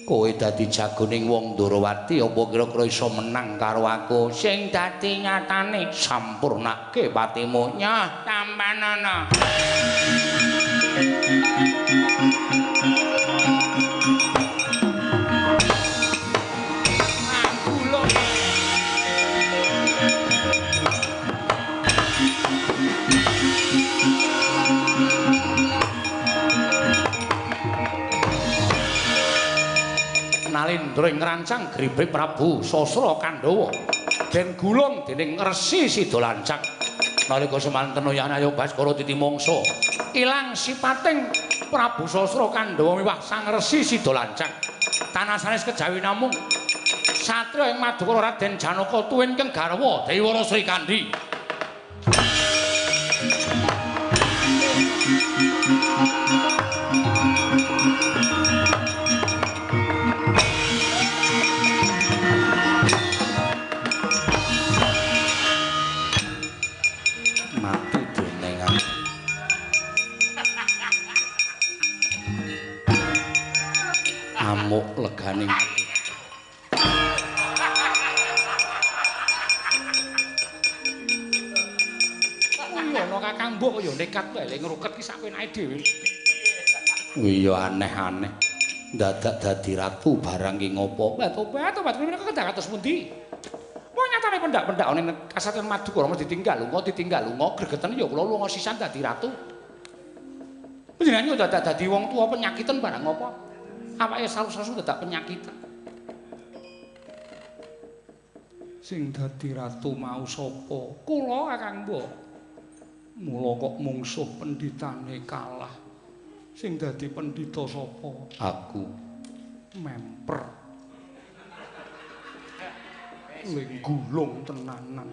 Kowe dadi jagoning wong Ndarawati apa kira-kira iso menang karo aku? Sing dadi nyatane sampurnake patimu. Nyoh tampanana. Nalendra ngrancang gribrik Prabu Sasra Kandhawa den gulung dening Resi Sida Lancang. Nalika semanten Yanayo Baskara titi mangsa ilang sipating Prabu Sasra Kandhawa miwah Sang Resi Sida Lancang. Tanah sanes kejawi namung satriya ing Madukara Raden Janaka tuwin keng garwa Dewara Sri Kandi. Amuk leganing kuwi ana Kakang Mbok ya nekat wae le ngruket ki sak penake dhewe. Kuwi ya aneh-aneh. Dadak dadi ratu barang ki ngopo? Tobat menika kedah kados pundi? Wong nyatane pendak-pendak ning kasatriyan Madukara mesti ditinggal lunga, gregeten ya kula lunga sisan dadi ratu. Panjenengan yo dadak dadi wong tuwa penyakitan barang apa? Awake saru-saru dadak penyakitan. Sing dadi ratu mau sapa? Kula Kakang Mbok. Mula kok mungsuh pendhitane kalah. Sing dadi pendhita sapa? Aku. Memper. Le gulung tenanan.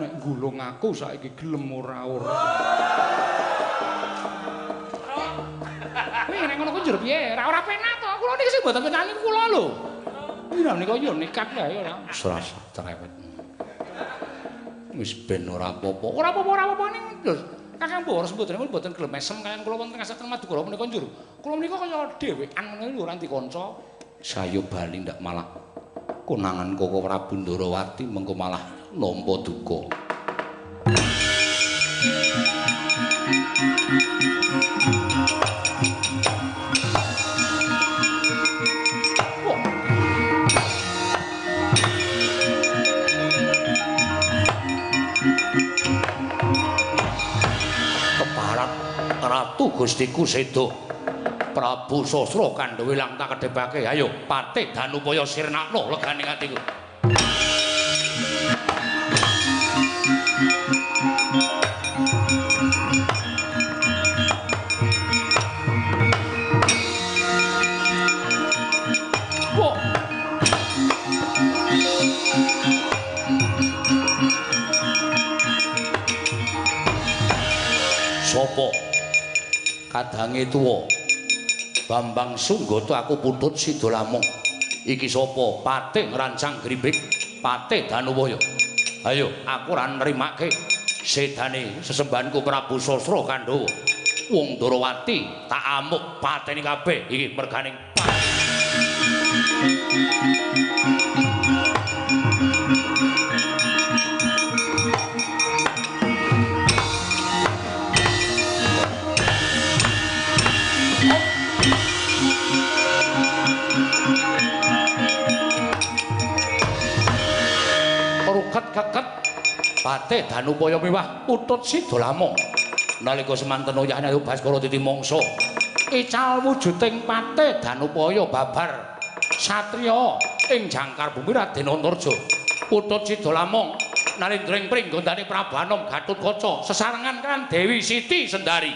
Nek gulung aku saiki gelem ora-ora. Kuwi nek ngono kuwi njur piye? Ora penak to. Kula niki sing mboten penak niku kula lho. Kuwi nika yo nekat wae ora. Serasa cerewet. Wis ben ora apa-apa. Ora apa-apa ning lho. Kakang Mbok mboten mboten gelem mesem kaliyan kula wonten kasatriyan Madukara menika njur. Kula menika kaya dhewean ngono lho ora dikanca. Sayo bali ndak malah konangan Koko Prabu Ndarawati mengko malah nampa duka. Keparat Ratu Gustiku sedo. Prabu Sasra Kandhawa ilang tak kedhepake. Ayo patih Danupaya sirnakno legane atiku. Sopo kadange tuwa Bambang Sunggata aku putut Sida Lamung. Iki sapa? Patih ngrancang gribik, Patih Danuwaya. Ayo aku ora nrimake sedane sesembahanku Prabu Sasra Kandhawa. Wong Ndarawati tak amuk pateni kabeh iki merganing Pate Danupaya miwah Putut Sidalamung. Nalika semanten oyahne Ayu Baskara titi mangsa ical wujuding Pate Danupaya babar satriya ing jangkar bumi Raden Antarja. Putut Sidalamung nalindra ing pringgondane Prabu Anom Gatotkaca sesarengan kan Dewi Siti Sendari.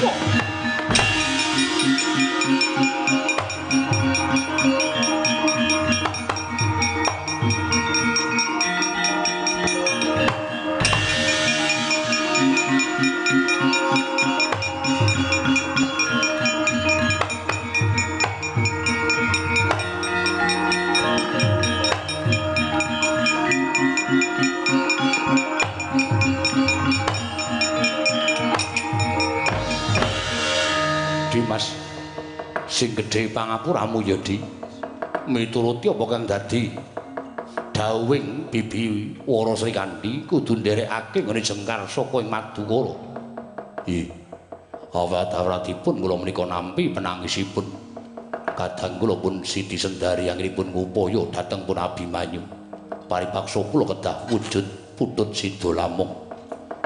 Oh. Dimas sing gedhe pangapuramu ya Di, mituruti apa kang dadi dawuhing Bibi Wara Srikandhi kudu nderekake nggone jengkar saka ing Madukara. Nggih. Awrat-awratipun kula menika nampi penangisipun. Kadang kula pun Siti Sendari anggenipun ngupaya dhateng pun Abimanyu. Paripaksa kula kedah wujud Putut Sidalamung.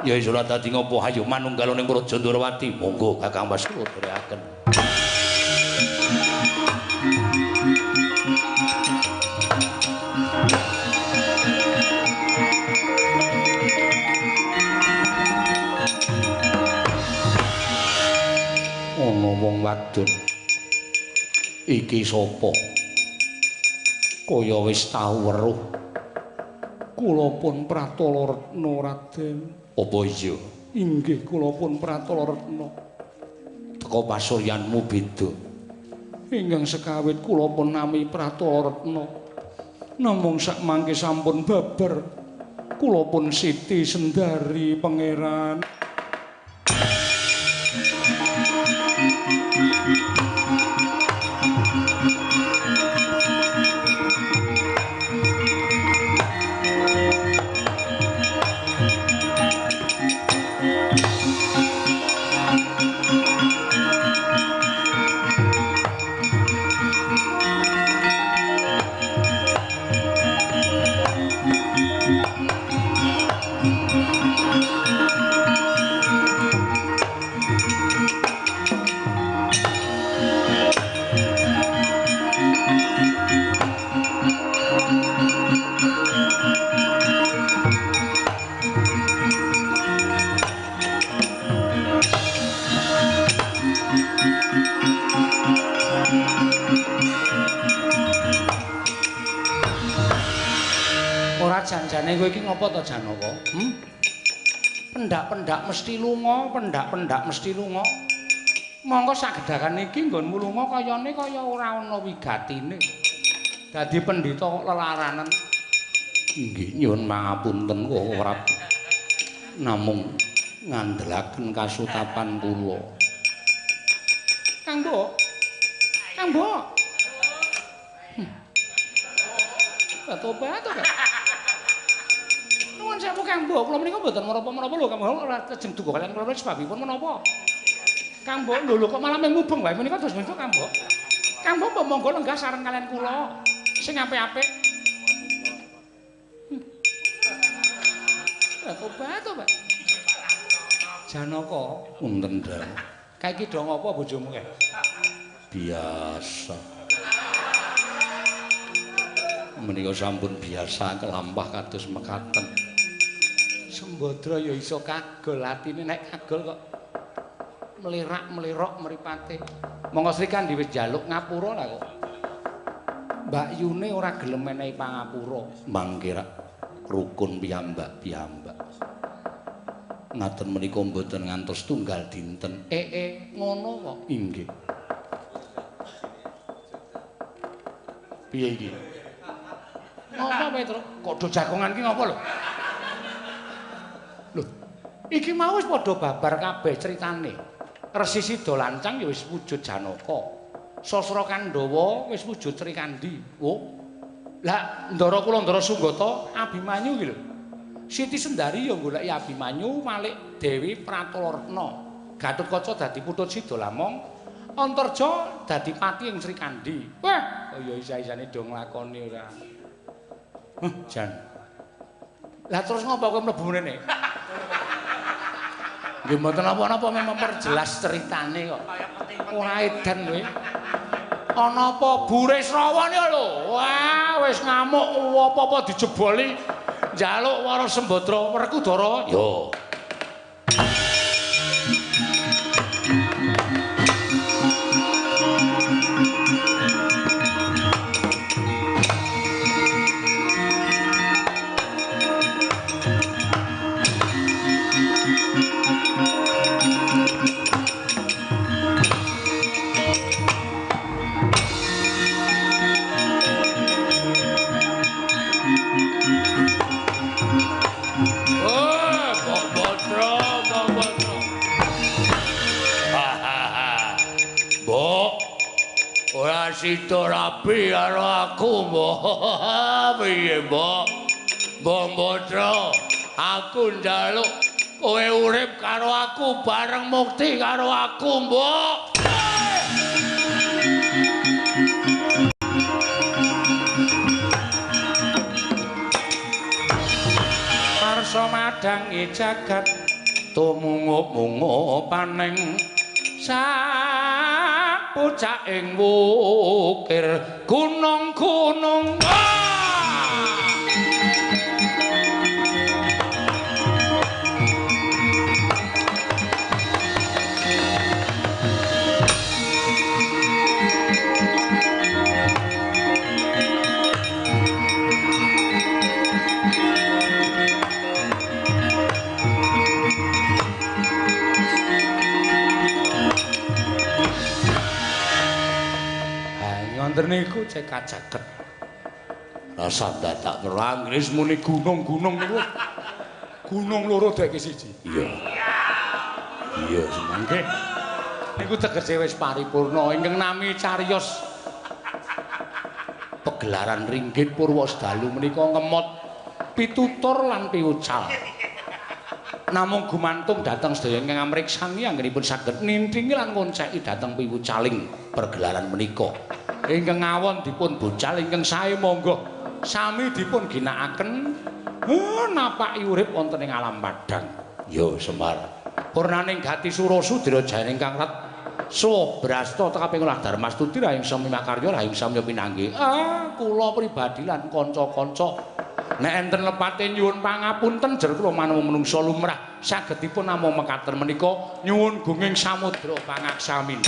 Ya iso dadi ngopo ayo manunggal ning Praja Ndorowati. Monggo Kakang Mas kula nderekaken. Ana wong wadon. Iki sapa? Kaya wis tau weruh. Kula pun Pratala Retna Raden. Apa iya? Inggih kula pun Pratala Retna. Teka pasuryanmu beda. Ingkang sekawit kula pun nami Pratala Retna. Namung sakmangke sampun babar. Kula pun Siti Sendari Pangeran. Janjane kowe iki ngopo to Janaka? Pendak-pendak mesti lunga, pendak-pendak mesti lunga. Monggo sagedhakan iki nggonmu lunga kayane kaya ora ana wigatine. Dadi pendhita kok lelaranen. Nggih, nyuwun pangapunten kok Prabu. Namung ngandelaken kasutapan kula. Kang Mbok. Kang Mbok. Tobat to, Kang. Nuwun sewu Kang Mbok, kula menika mboten menapa-menapa lho Kang Mbok, ora lajeng duga kalian kula sebabipun menapa. Kang Mbok lho lho kok malah mung mubeng wae menika dos bentuk Kang Mbok. Kang Mbok monggo lenggah sareng kalian kula sing apik-apik. Tobat to, Pak. Janaka, wonten dalem. Kae iki do ngopo bojomu kae? Biasa. Menika sampun biasa kelampah kados mekaten. Sembadra ya iso kagol atine nek kagol kok melirak-melirok mripate. Monggo Srikandhi wis njaluk ngapura lah kok. Mbak Yune ora gelem menehi pangapura. Mangke rak rukun piyambak-piyambak. Ngaten menika mboten ngantos tunggal dinten. Ngono kok. Inggih. Piye iki? Ngopo Petro? Kok do jagongan ki ngopo lho? Lho, iki mau wis padha babar kabeh critane. Resi Sida Lancang ya wis wujud Janaka. Sasra Kandhawa wis wujud Srikandhi. Oh. Lah Ndara kula Ndara Sunggata Abimanyu iki lho. Siti Sendari ya goleki Abimanyu malik Dewi Pratala Retna. Gatotkaca dadi Putut Sida Lamong, Antarja dadi pati ing Srikandhi. Wah, kaya isa-isane do nglakoni ora. Huh, jan. Lah terus ngopo kowe mlebu mrene? Nggih mboten napa-napa memperjelas ceritane kok. Ora edan kowe. Ana apa Burisrawa ya lho. Wah, wis ngamuk apa-apa dijeboli njaluk Wara Sembadra Werkudara. Yo. Sida rabi karo aku, Mbok. Piye, Mbok? Mbok Mbadra, aku njaluk kowe urip karo aku bareng mukti karo aku, Mbok. Karsa madhangi jagat tumungup-mungup paning pucaking wukir gunung-gunung. Wonten niku cek kajaket. Rasa dadak terang wis muni gunung-gunung niku. Gunung loro deke siji. Iya. Iya, semangke. Niku tegese wis paripurna ingkang nami cariyos pegelaran ringgit purwa sedalu menika ngemot pitutur lan piwucal. Namung gumantung dhateng sedaya ingkang amriksani anggenipun saged nintingi lan ngonceki dhateng piwucaling pergelaran menika. Ingkang awon dipun bucal ingkang sae monggo sami dipun ginakaken napaki urip wonten ing alam padhang. Yo Semar. Purnaning gati sura sudira jayaning kang rat swabrasta tekaping olah darmastuti rahing sami makarya rahing samya pinanggih. Ah kula pribadi lan kanca-kanca nek enten lepate nyuwun pangapunten jer kula manungsa menungsa lumrah sagedipun namung mekaten menika nyuwun gunging samudra pangaksamin.